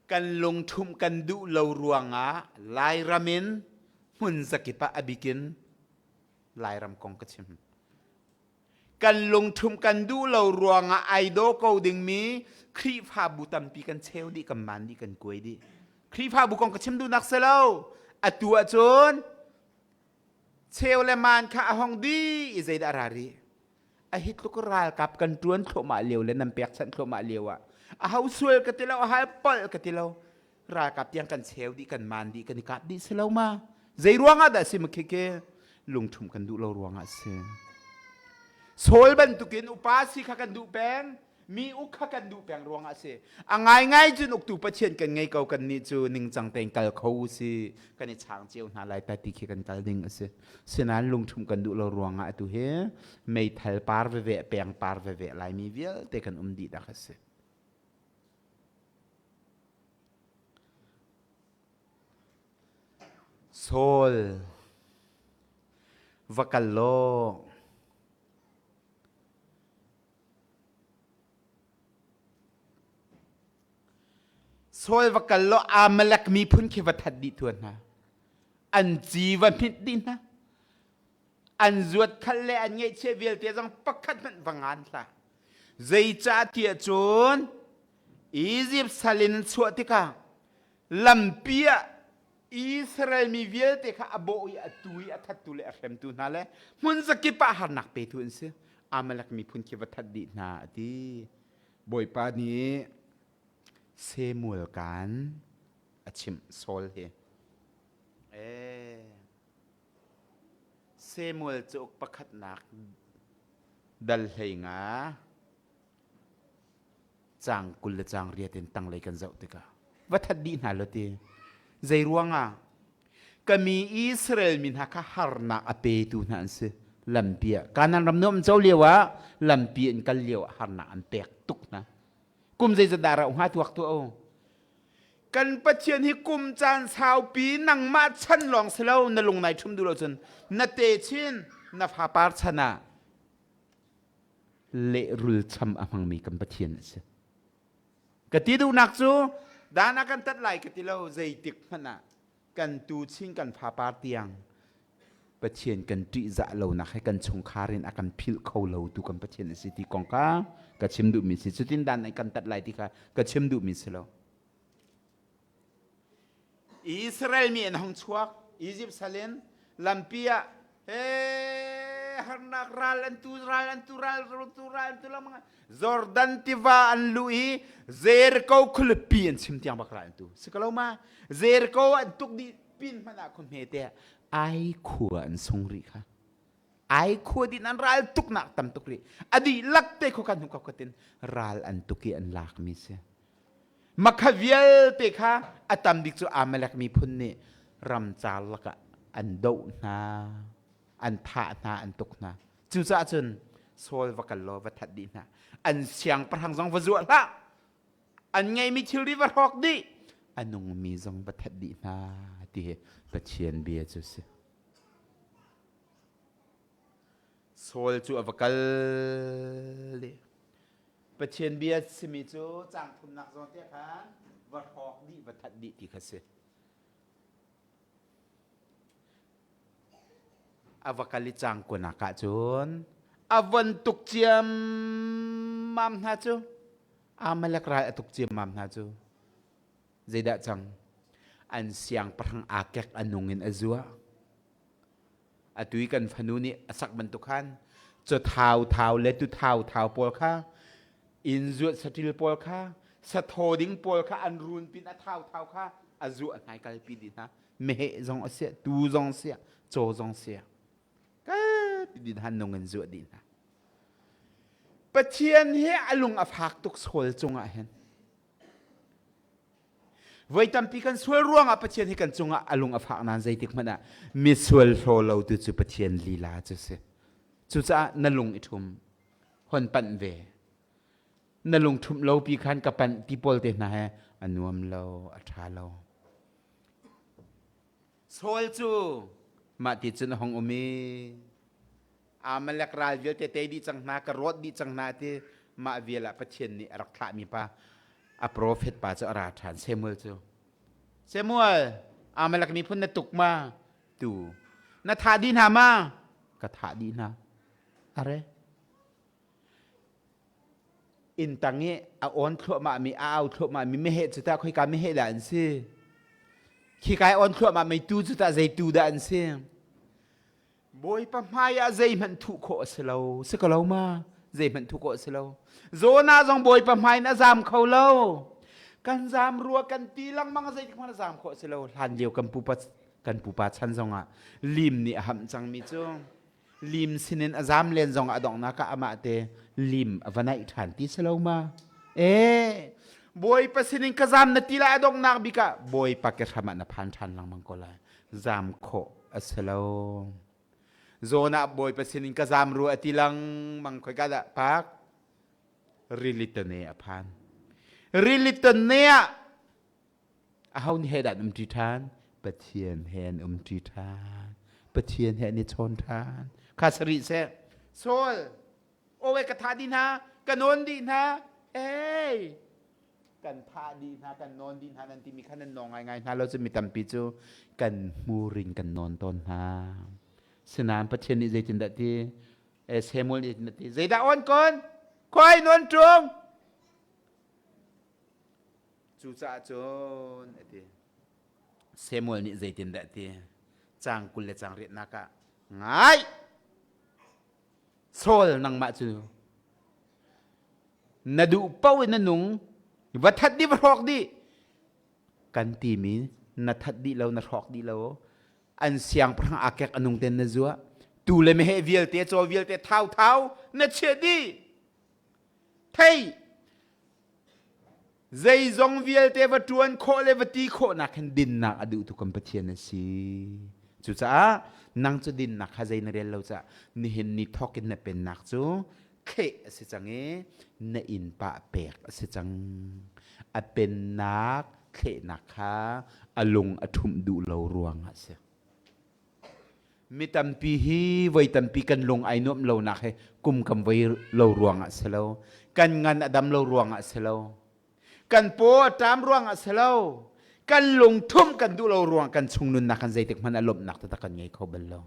Kan lungṭhumh kan duh lo ruangah Lairam in hmun zakip ah a bikin Lairam kong ka chim. Kan lungṭhumh kan duh lo ruangah ai daw ko dingmi Khrihfabu tampi kan cheu dih, kan man dih, kan kuai dih. Khrihfabu kong ka chim duhnak si lo. Atu ahcun cheu le man kha a hong dih i, zeidah a ra rih? A hi tluk ralkap kan ṭuan thluahmah lio le nan pekchanh thluahmah lio ah, aho sual ka ti lo, aho palh ka ti lo. Ralkap tiang kan cheu dih, kan man dih, kan i kap dih si lo ma. Zei ruangah dah a si? Makhike lungṭhumh kan duh lo ruangah a si. Saul bantukin upa si kha kan duh peng, mi uk kha kan duh peng ruangah a si. A ngaingai cun uktu Pathian kan ngei ko, kannih cu ningcang tein kal kho u si, kan i chang cio hna lai ta ti khi kan kal ding a si. Sinain lungṭhumh kan duh lo ruangah atu hi meithal par veve, peng par veve Laimi vialte kan um dih dak a si. Saul, va kal law. Saul, va kal law, Amalek miphun khi va that dih tuan hna. An ci va hmit dih hna. An zuat khat le an ngeihchiah vialte zong pakhat hmanh va ngan hlah. Zeicahtiah cun Izipt sal in an chuah tikah lampi ah Israel mi vialte kha a bawh i a tu i a thattu le a hremtu hna le hmun zakip ah harnak petu an si. Amalek miphun khi va that dih hna a ti. Bawipa nih Samuel kan a chimh Saul hi. Eh, Samuel cauk pakhatnak dal hleinga cang kul le cang riat in tanglei kan zoh tikah va that dih hna lo ti. Zei ruangah? Ka mi Israel mi hna kha harnak a petu hna an si. Lampi ah Kanaan ram nuam co lio ah, lampi an kal lio ah harnak an pek tuk hna. Kum zeizat dah rauh hnga tuak tuah o. Kan Pathian hi kum caan saupi nangmah chan lawng si lo, na lungnai thum duh lo cun na techin na fapar chan ah lehrul cham a hmangmi kan Pathian a si. Ka ti duhnak cu dan a kan tat lai ka ti lo, zeitik hmanh ah kan tuchin kan fapar tiang Pathian kan ṭihzah lonak he kan chungkhar in a kan philh kho lo tu kan Pathian a si ti kong kha ka chim duhmi si. Cutin dan a kan tat lai ti kha ka chim duhmi si lo. Israel mi an hong chuak Egypt sal in lampi ah, he, harnak ral an tu, ral an tu, ral an tu, ral an tu lengmang. Jordan tiva an luh i Jericho khualipi an chim tiang bak ral an tu. Si ko lo ma, Jericho an tuk dih pin hmanh ah khuahme te Ai khua an sung rih kha. Ai khua dih nan ral tuknak tam tuk rih. A dihlak te khua kan hmuh kha khatin ral an tuk i an lakmi si. Makha vialte kha a tam bik cu Amalek miphun nih ramcar lakah an doh hna, an thah hna, an tuk hna. Cucaah cun Saul va kal law, va that dih hna. An siangpahrang zong va zuah hlah. An ngeihmi thilri va hrawk dih. A nungmi zong va that dih hna, ti hi Pathian bia cu si. Saul cu a va kal dih. Pathian bia simi cu cang thumnak zawngte khan va hrawk dih, va that dih ti kha si. A va kal i cang kuanak ah cun a von tuk ciammam hna cu, Amalek ral a tuk ciammam hna cu, zeidah cang? An siangpahrang Agag a nungin a zuah. Atu i kan fanu nih a sak bantuk khan, caw thau thau le tu thau thau pawl kha, inn zuat saṭil pawl kha, sathaw ding pawl kha, an runpin a thau thau kha a zuah hna i kalpi dih hna. Meheh zong a siah, tu zong a siah, caw zong a siah. Kalpi dih hna, nungin zuah dih hna. Pathian he a lung a fak tuk Saul cungah hin. Voi tampi kan sual ruangah Pathian hi kan cungah a lung a fak nan zeitik hmanh ah misual hlaw lo tu cu Pathian lila cu si. Cucaah na lung i thum, hon panh ve. Na lung thum lo pi khan ka panh ti pawl te hna he a nuam lo, a ṭha lo. Saul cu mah ti cun a hong um i, Amalek ral vialte tei dih cang hna, ka rawt dih cang hna ti. Mah vial ah Pathian nih a rak thlahmi pa, a profet pa cu a ra ṭhan, Samuel cu. Samuel, Amalek miphun na tuk ma? Tu. Na thah dih hna ma? Ka thah dih hna. A re. Inn tang i a awn thluahmahmi, a au thluahmahmi meheh cu tah khoika meheh dah an si? Khika i awn thluahmahmi tu cu tah zei tu dah an si? Bawipa hmai ah zeihmanh thuh khawh a si lo, si ko lo ma? Zeihmanh thuh khawh a si lo. Jonah zong Bawipa hmai in a zam kho lo. Kan zam rua kan ti lengmang, zeitik hmanh a zam khawh a si lo. Hlan lio kan pupa, kan pupa chan zongah lim nih a hamh cangmi cu. Lim sinin a zam len zongah a donghnak ah amahte lim a va naih ṭhan ti si lo ma? E, Bawipa sinin ka zam na ti lai a donghnak bik ah Bawipa ke hram ah na phan ṭhan lengmang ko lai. Zam khawh a si lo. Jonah Bawipa sinin ka zam rua a ti lengmang, khoika dah pak? Rilitone a phan. Rilitone ah aho nih he dah an um ṭi ṭhan? Pathian he an um ṭi ṭhan. Pathian he an i chawn ṭhan. Kha sarih seh. Saul, aw e, ka thah dih hna, ka nawn dih hna. Ei, kan thah dih hna, kan nawn dih hna nan timi kha nan nawng ngaingai hna lo cu, mi tampi cu kan hmur in kan nawn tawn hna. Sinain Pathian nih zeitindah ti? Eh, Samuel nih zeitindah ti? Zeidah awn kon? Khoi nawn ṭung. Cucaah cun a ti. Samuel nih zeitindah ti? Cang kul le cang riatnak ah, ngai! Saul, nangmah cu na duh paoh in na nung, va that dih, va hrawk dih kan timi, na that dih lo, na hrawk dih lo. An siangpahrang Agag a nungten na zuah. Tuu le meheh vialte, caw vialte, thauthau na chiah dih. Theih. Zeizong vialte va ṭuan khawh le va ti khawh nak khin dinnak a duhtu kan Pathian a si. Cucaah nang cu dinnak kha zei na rel lo caah nihin ni thawkin na pennak cu thleh a si cang i na innpah pek a si cang. A pennak thlehnak kha a lung a ṭhumh duh lo ruangah a si. Mi tampi hi voi tampi kan lung ai nuamh lonak hi kum kan voi lo ruangah a si lo, kan ngan a dam lo ruangah a si lo, kan paw a ṭam ruangah a si lo, kan lung ṭhumh kan duh lo ruangah kan chung nunnak khan zeitik hmanh a lawmhnak taktak kan ngei kho bal lo.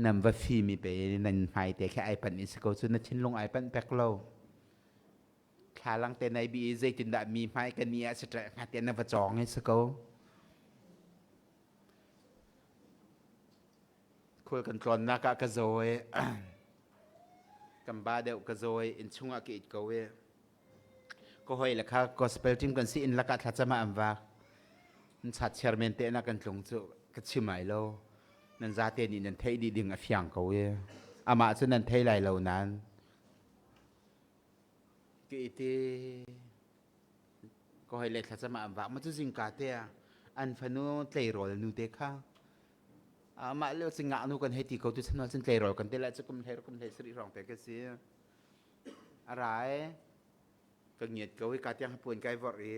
Nan va fim i pei nan hmaite khi ai panh i si ko cu na thinlung ai panh pek lo. Thlalangte nai bih i zeitindah mi hmai ka ni ah si ṭah hngah tiah na va cawng i si ko. Khul kan tlawnnak ah ka zawi, kan ba deuh ka zawi, inn chungah ka it ko i ka hoi le kha gospel team kan si inn lakah thlacam ah an vak. An chat chairman te na kan tlung cu ka chim ai lo. Nan zate nih nan theih dih ding a fiang ko i amah cu nan thei lai lo nan. Ka it i ka hoi le thlacam ah an vak. Mah cu zingkate ah an fanu tleirawl nute kha amah le cingah nu kan hei ti ko tu, chanhual cun tleirawl kan ti lai cu kum hlei, kum hlei sarih hrawng te ka si. A rai. Ka ngiat ko i ka tiang hapuan kai vorh i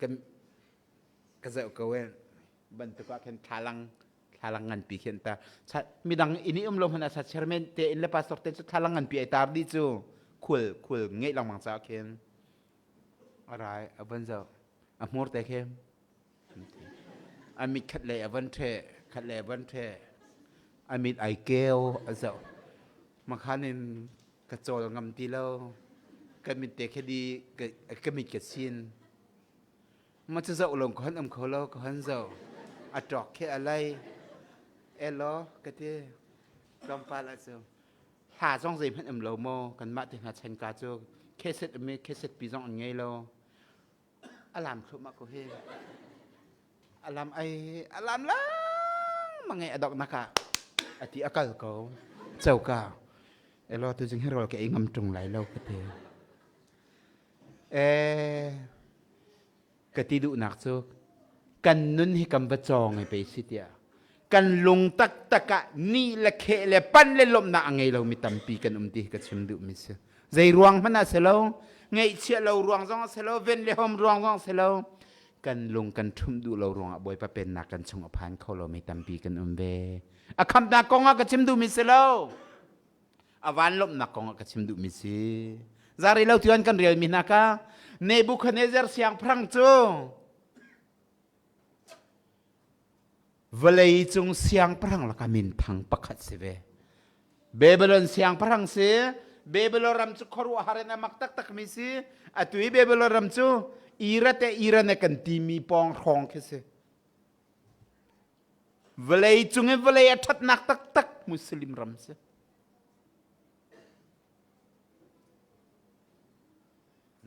ka, ka zoh ko i bantuk ah khin thlalang, thlalang nganpi khin ta. Midang inn i um lo hmanh ah sa chairman te inn le pastor te cu thlalang nganpi ai tar dih cu khul, khul ngeih lengmang caah khin a rai a van zoh. A hmur te khin a mit khat lei a van ṭheh, khat lei a van ṭheh. A mit ai keu a zoh. Makhan in ka cawl ngam ti lo. Ka mit te khe dih, ka, ka mit ka sin. Ma cu zoh lo, ka hon um kho lo, ka hon zoh. A ṭawk khe a lei. Elo, ka ti. Tlawmpal ah cu hla zong zei hmanh um lo maw? Kanmah te hna chan ka cu kheset um i kheset pi zong an ngei lo. A lam thluh mah ko hi. A lam ai, a lam lang mah ngei a dawknak ah a ti a kal ko. Coka. Elo, tu zing hi rawl ke ei ngam ṭung lai lo ka ti. E, ka ti duhnak cu kan nun hi kan va cawng i pei si tiah kan lung taktak ah nih le kheh le panh le lawmhnak a ngei lomi tampi kan um ti hi ka chim duhmi si. Zei ruang hmanh ah si lo, ngeihchiah lo ruang zong a si lo, ven le hawm ruang zong a si lo, kan lung kan ṭhumh duh lo ruangah Bawipa pennak kan chung a phan kho lomi tampi kan um ve. A khamhnak kongah ka chim duhmi si lo, a vanlawmhnak kongah ka chim duhmi si. Zari lo tuan kan rialmi hna kha Nebukhadnezzar siangpahrang cu vawlei cung siangpahrang lakah minthang pakhat si ve. Babylon siangpahrang si. Babylon ram cu khuaruahhar in a mak taktakmi si. Atu i Babylon ram cu Iraq e, Iran e kan timi pawng hrawng khi si. Vawlei cung i vawlei a ṭhatnak taktak Muslim ram si.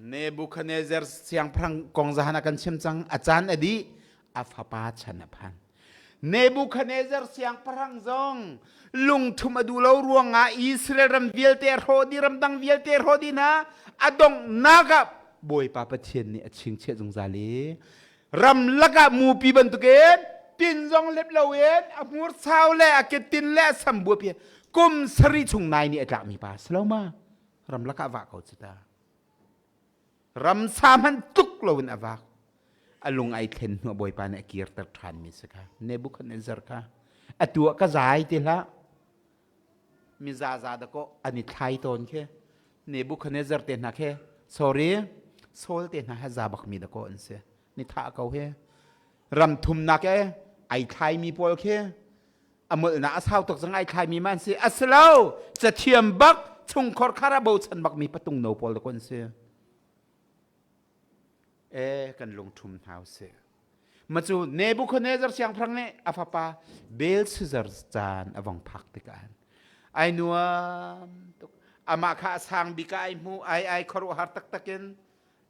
Nebukhadnezzar siangpahrang kong zahan a kan chim cang, a caan a dih, a fapa chan a phan. Nebukhadnezzar siangpahrang zong lungthum a duh lo ruangah Israel ram vialte a hrawh dih, ramdang vialte a hrawh dih hna, a donghnak ah Bawipa Pathian nih a chingchiah zungzal i ramlak ah mupi bantukin tin zong lep loin a hmur sau le a ketin le a sambuap hi kum sarih chung nai nih a tlakmi pa si lo ma. Ramlak ah vah ko cu ta. Ramsa hmanh tluk loin a vak. A lung ai thlen hnu ah Bawipa nih a kirter ṭhanmi si kha Nebukhadnezzar kha. Atu ah ka zai ti hlah. Mi zaza dah kawh an i thlai tawn khi. Nebukhadnezzar te hna khi, sorry, Saul te hna hi za bakmi dah kawh an si. Ni thah ko hi. Ram thumnak e ai thlaimi pawl khi a molhnak a sau tuk zong ai thlaimi man si. A si lo, cathiam bak, chungkhar khar a bochan bakmi patung no pawl dah kawh an si. E, kan lungthum hna u sih. Macu Nebukhadnezzar siangpahrang nih a fapa Belshazzar caan a vong phak tikah hin ai nuam tuk. Amah kha a sang bik ah ai hmuh, ai, ai khuaruahhar taktakin,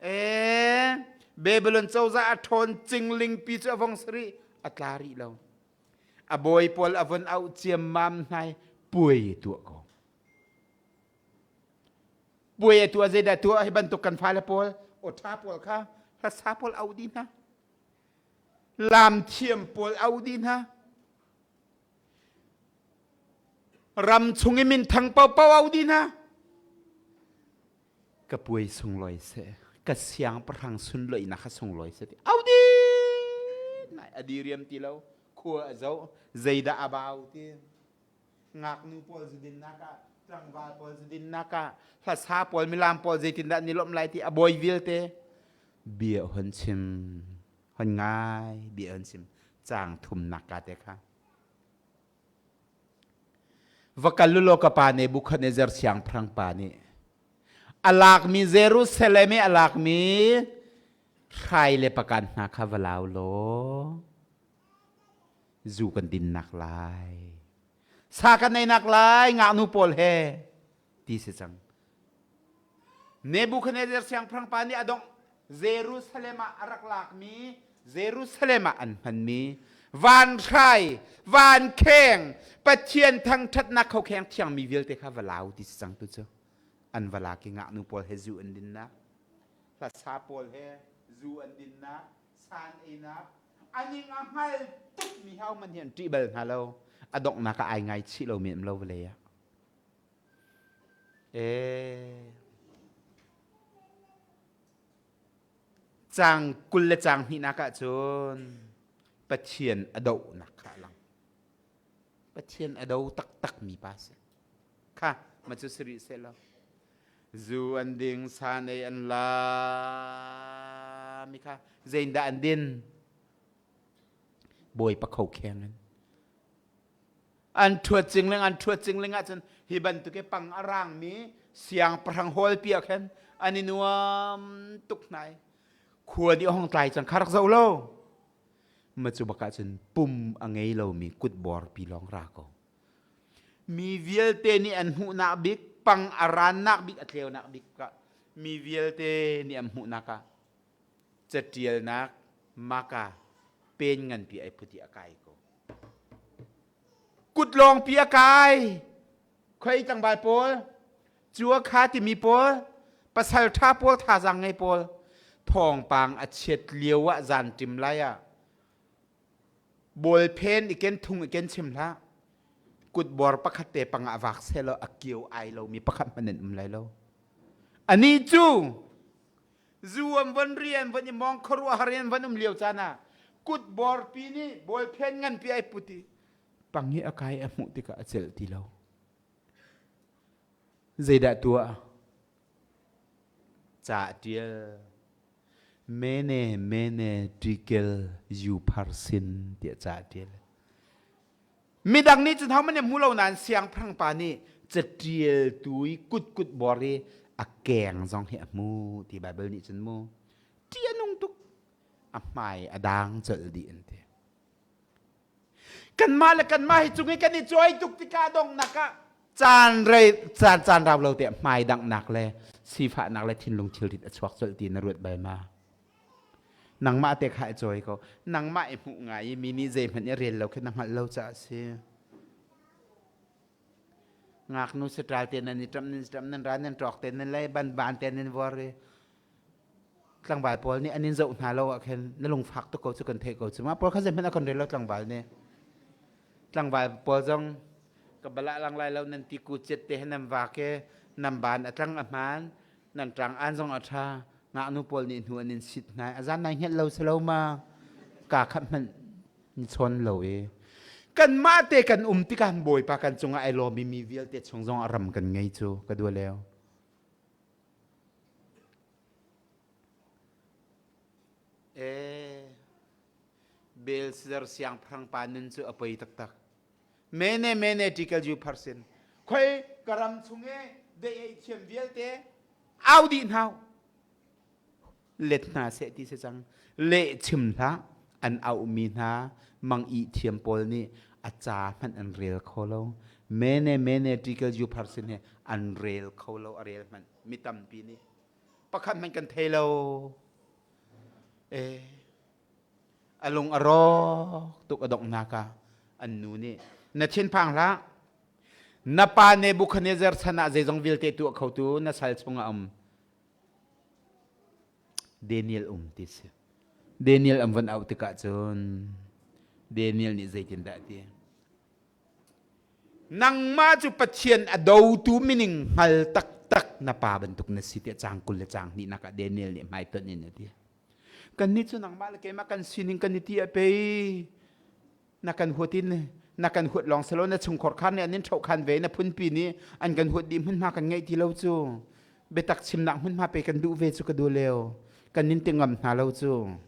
e, Babylon cozah a thawn cinglingpi cu a vong sarih, a tla rih lo. A bawi pawl a von auh ciammam hnai, puai a tuah ko. Puai a tuah, zeidah tuah? Hi bantuk kan fale pawl, awṭha pawl kha hlasa pawl auh dih hna. Lamthiam pawl auh dih hna. Ram chung i minthang paohpaoh auh dih hna. Ka puai sunglawi seh, ka siangpahrang sunloihnak kha sunglawi seh ti auh dih hna. A diriam ti lo, khua a zoh, zeidah a bau ti. Ngaknu pawl zu dinnak ah, tlangval pawl zu dinnak ah, hlasa pawl, milam pawl zeitindah an i lawmh lai ti a bawi vialte bia hon chim, hon ngai, bia hon chim. Cang thumnak kate kha va kal lulaw ka pa Nebukhadnezzar siangpahrang pa nih a lakmi, Jerusalem i a lakmi hrai le pakan hna kha va lau law, zu kan dinnak lai, sa kan neinak lai, ngaknu pawl he, ti si cang. Nebukhadnezzar siangpahrang pa nih a dongh Jerusalem ah a rak lakmi, Jerusalem ah an hmanmi vanhrai, vankheng, Pathian thangṭhatnak khokheng thiangmi vialte kha va lau ti si cang tu cu. An va lak i ngaknu pawl he zu an dinnak, hlasa pawl he zu an dinnak, san einak, a ning a hngal tukmi hau man hi an ṭih bal hna lo. A donghnak ah ai ngai chih lomi an um lo vawlei ah. E, cang kul le cang hnihnak ah cun Pathian a dohnak kha a lang. Pathian a do taktakmi pa si. Kha, macu sarih seh lo. Zu an ding, san ei an la mi kha. Zeidah an din? Bawipa khokheng in. An thuat cingling, an thuat cingling ah cun hi bantuk i pang a rangmi siangpahrang hawlpi ah khan an i nuam tuk hna i khua nih a hong tlai cang kha rak zoh lo. Macu bakah cun pum a ngei lomi kutbawrpi lawng ra ko. Mi vialte nih an hmuhnak bik, pang a rannak bik, a tleunak bik ah mi vialte nih an hmuhnak ah caṭialnak maka pen nganpi ai phuti a kai ko. Kutlawngpi a kai. Khuai tlangval pawl, cua kha timi pawl, pasalṭha pawl, thazang ngei pawl, thawngpang a chiat lio ah zanṭim lai ah bawlphen i ken, thung i ken chim hlah. Kutbawr pakhatte pangah a vak seh law, a kio ai lomi pakhat hmanh an um lai lo. Anih cu zu an von ri, an von i mawng, khuaruahhar in an von um lio caan ah kutbawrpi nih bawlphen nganpi ai put i pang hi a kai, a hmuh tikah a celh ti lo. Zeidah tuah? Caṭial. Mene, mene, tekel, upharsin, tiah caṭial. Midang nih cun hau man i hmu lo nain siangpahrang pa nih caṭial tui kutkut bawr i a keng zong hi a hmu ti Baibal nih cun mu. Ṭih a nung tuk. A hmai a dang colh dih an ti. Kanmah le kanmah hi cung i kan i cawi tuk tikah a donghnak ah caan rei, caan, caan rau lo te hmai danghnak le sifahnak le thinlung thilrit a chuak colh ti na ruat bal ma. Nangmah te kha i cawi ko. Nangmah i hmuh ngai i mi nih zeihmanh i rel lo khi na hngalh lo caah a si. Ngaknu sitral te nan i ṭamh, nan i ṭamh, nan ra nan ṭawk te nan lei, banban te nan vawr i tlangval pawl nih an in zoh hna lo ah khan na lungfak tuk ko cu kan theih ko cu. Mah pawl kha zeihmanh a kan rel lo tlangval nih. Tlangval pawl zong ka balah lang lai lo, nan tiku cet te nan vak e, nan ban a tlang a hmaan, nan ṭang an zong a ṭha. Ngaknu pawl nih hnu an in sit hna. A zan nai hngiat lo si lo ma. Ka khat hmanh ni chawn lo e. Kanmah te kan um tikah Bawipa kan cungah ai lawmi mi vialte chung zong a ram kan ngei cu ka duh lio. E, Belshazzar siangpahrang pa nun cu a poi taktak. Mene, mene, tekel, upharsin. Khoi ka ram chung i deih ei thiam vialte au dih hna uh. Let hna seh ti si cang. Lehchim hlah, an auh mi hna, mang ihthiam pawl nih a ca hmanh an rel kho lo. Mene, mene, tekel, upharsin he an rel kho lo, a rel hmanh mi tampi nih. Pakhat hmanh kan thei lo. Eh, a lung a rawk tuk a donghnak ah an nu nih, "Na thinphang hlah, na pa Nebukhadnezzar san ah zeizong vialte tuah khotu na sal chungah a um Daniel um," ti si. Daniel an van auh tikah cun Daniel nih zeitindah a ti? "Nangmah cu Pathian a dotu mining hngal taktak na pa bantuk na si," tiah cang kul le cang hnihnak ah Daniel nih hmaiton in a ti. "Kannih cu nangmah le keimah kan sining kan i ti a pei. Na kan huat in, na kan huat lawng si lo, na chungkhar khan nih an in ṭhohkhan ve, na phunpi nih an kan huat dih hmunhma kan ngeih ti lo cu. Biatak chimnak hmunhma pei kan duh ve cu ka duh lio. Kan in ti ngam hna lo cu.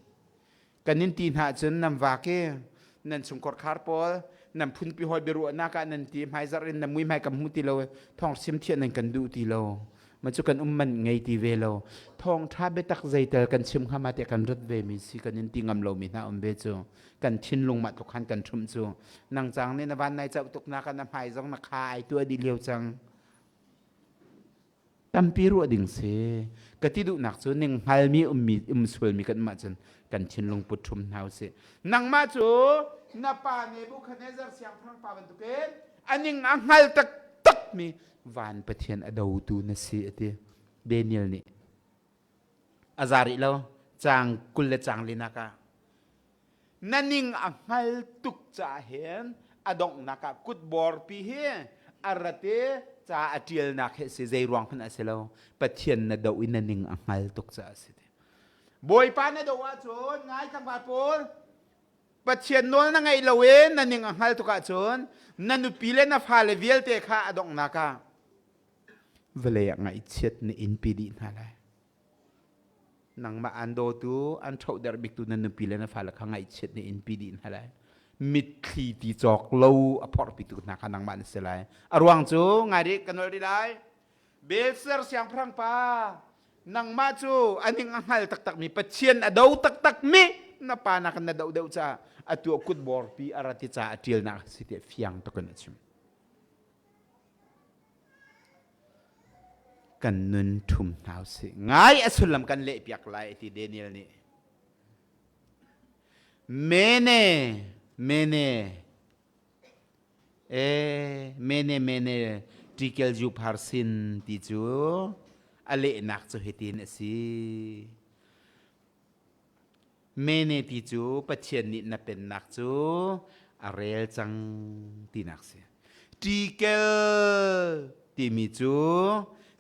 Kan in ti hna ahcun nan vak i nan chungkhar pawl, nan phunpi hawi biaruahnak ah nan ti hmaizarh in nan muihmai kan hmu ti lo, thawngṭha sim thiah nan kan duh ti lo. Mah cu kan um manh ngei ti ve lo. Thawngṭha biatak zeital kan chim hnga mah tiah kan rat ve mi si, kan in ti ngam lo mi hna um ve cu. Kan thinlung mah tluk khan kan ṭhumh cu. Nang cang nih na van nai cauh tuknak ah na hmai zong na kha ai tuah dih lio cang. Tampi ruah ding si. Ka ti duhnak cu ning hngalmi ummi, um sualmi kan um ahcun kan thinlung put ṭhum hna usih. Nangmah cu na pa Nebukhadnezzar siangpahrang pa bantukin a ning a hngal taktakmi van Pathian a dotu na si," a ti. Daniel nih a za rih lo, cang kul le cang linak ah, "Na ning a hngal tuk caah hin a donghnak ah kutbawrpi hi a rat i ca a ṭialnak hi a si, zei ruang hmanh a si lo. Pathian na doh i na ning a hngal tuk caah a si," ti. Bawipa na doh ahcun, ngai tlangval pawl, Pathian nawl na ngeih lo in na ning a hngal tuk ahcun na nupi le na fale vialte kha a donghnak ah vawlei ah ngaihchiat na inpi dih hna lai. Nangmah an dawtu, an ṭhohderh biktu na nupi le na fale kha ngaihchiat na inpi dih hna lai. Mitthli ti cawk lo a phorhpitu hna kha nangmah na si lai. A ruang cu ngai rih, ka nolh rih lai. Belshazzar siangpahrang pa, nangmah cu a ning a hngal taktakmi, Pathian a do taktakmi na pa nakin na doh deuh caah atu a kutbawrpi a rat i ca a ṭialnak a si tiah fiang tuk in a chim. Kan nun ṭhum hna usih. Ngai, a sullam kan lehpiak lai, a ti Daniel nih. Mene, mene, eh, mene, mene, tekel, upharsin ti cu a lehnak cu hitin a si. Mene ti cu Pathian nih na pennak cu a rel cang tinak si. Tekel timi cu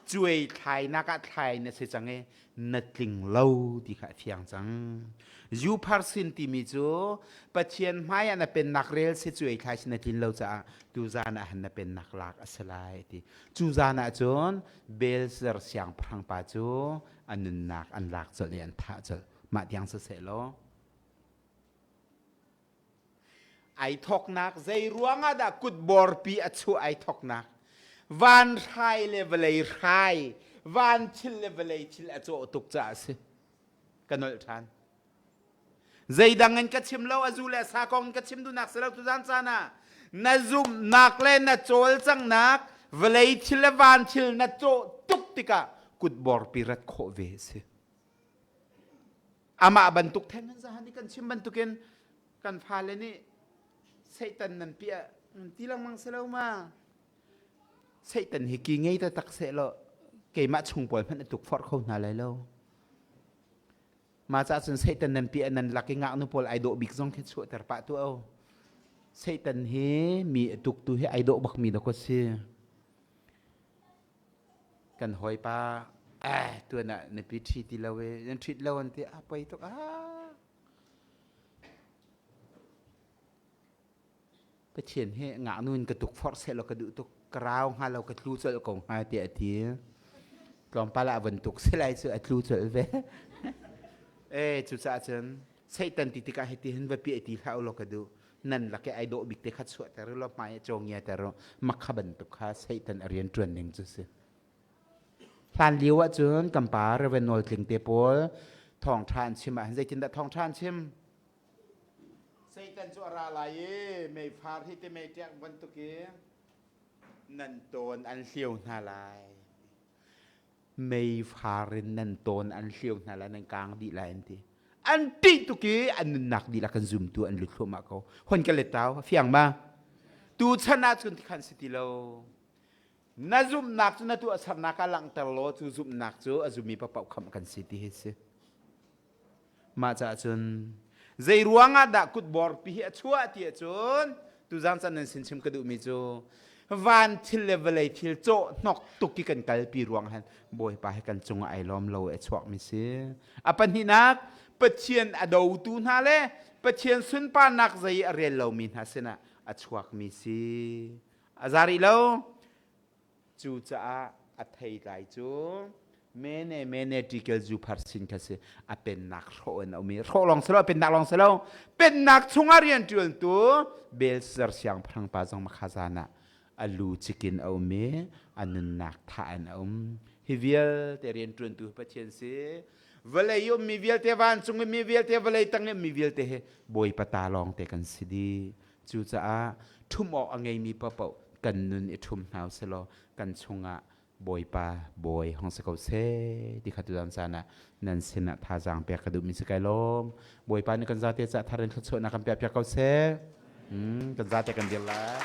cuai thlainak ah thlai na si cang i na tling lo ti kha a fiang cang. Upharsin timi cu Pathian hmaiah na pennak rel si, cuai thlai si na tlin lo caah tuzan ah hin na pennak lak a si lai a ti. Cuzan ah cun Belshazzar siangpahrang pa cu a nunnak an lak colh i an thah colh. Mah tiang siseh law, aa thawknak, zei ruangah dah kutbawrpi a chuah aa thawknak? Van hrai le vawlei hrai, van thil le vawlei thil a cawh tuk caah a si. Ka nolh ṭhan. Zeidang in ka chim lo, a zu le a sa kong in ka chim duhnak si lo, tuzan caan ah na zumhnak le na cawlcanghnak, vawlei thil le van thil na cawh tuk tikah kutbawrpi rat khawh ve a si. Amah bantuk theng in zahan i kan chim bantukin kan fale nih Satan nan piah, ti lengmang si lo ma. Satan hi ki ngei taktak sehlaw, keimah chung pawl hmanh a tuk forh kho hna lai lo. Mah caah cun Satan nan piah nan lak i ngaknu pawl aa dawh bik zong khi chuahter pah tuah o. Satan hi mi a tuktu hi aa dawh bakmi dawk a si. Kan hawipa, "Eh, tuan ah na pi ṭhi ti lo e, nan ṭhit lo," an ti, a poi tuk a. Pathian he ngaknu in ka tuk forh sehlaw ka duh tuk, ka rau hnga lo, ka tlu colh ko hnga, tiah a ti. Tlawmpal ah a van tuk si lai cu a tlu colh ve. Eh, cucaah cun Satan ti tikah hiti hin va piah ti hlah u law ka duh. Nan lak i aa dawh bik te khat chuahter u law, hmai a cawngiater u, makha bantuk kha Satan a rian ṭuan ning cu si. Hlan lio ahcun kan pa Reverend Nawl Tling te pawl thawngṭha an chim ah, zeitindah thawngṭha an chim? Satan cu a ra lai i meifar hi ti mei tiak bantuk i nan tawn an hliau hna lai. Meifar in nan tawn an hliau hna lai, nan kang dih lai an ti. An ṭih tuk i an nunnak dihlak kan zumtu an lut thluahmah ko. Hon ka let tau, a fiang ma. Tu chan ahcun tikhan si ti lo. Na zumhnak cu na tuahsernak ah langhter law, cu zumhnak cu a zummi papauh khamh kan si ti hi si. Mah caah cun, zei ruangah dah kutbawrpi hi a chuah ti ahcun, tuzan can nan sinchim ka duhmi cu, van thil le vawlei thil cawh hnok tuk i kan kalpi ruang han Bawipa hi kan cungah aa lawm lo i a chuakmi si. A pahnihnak, Pathian a dotu hna le Pathian sunparnak zei a rel lomi hna sinah a chuakmi si. A za rih lo. Cucaah a theitlai cu mene, mene, tekel, zu phar sin kha si. A pennak hrawh in a um i, hrawh lawng si lo, a pennak lawng si lo, pennak chungah rianṭuantu Belsazar siangpahrang pa zong makha zan ah a lu cik in a um i, a nunnak thah in a um. Hi vialte rianṭuantu Pathian si. Vawlei i ummi vialte, vancung i ummi vialte, vawlei tang i ummi vialte hi Bawipa ta lawngte kan si dih. Cucaah ṭhum awk a ngeimi paohpaoh kan nun i ṭhum hna u sih law, kan chungah Bawipa Bawi hong si ko seh ti kha tuzan caan ah nan sinah thazaang pek ka duhmi si kai lawm. Bawipa nih kan zate caah thar in thluachuahnak kan piakpiak ko seh. Hmm, kan zate kan dir lai.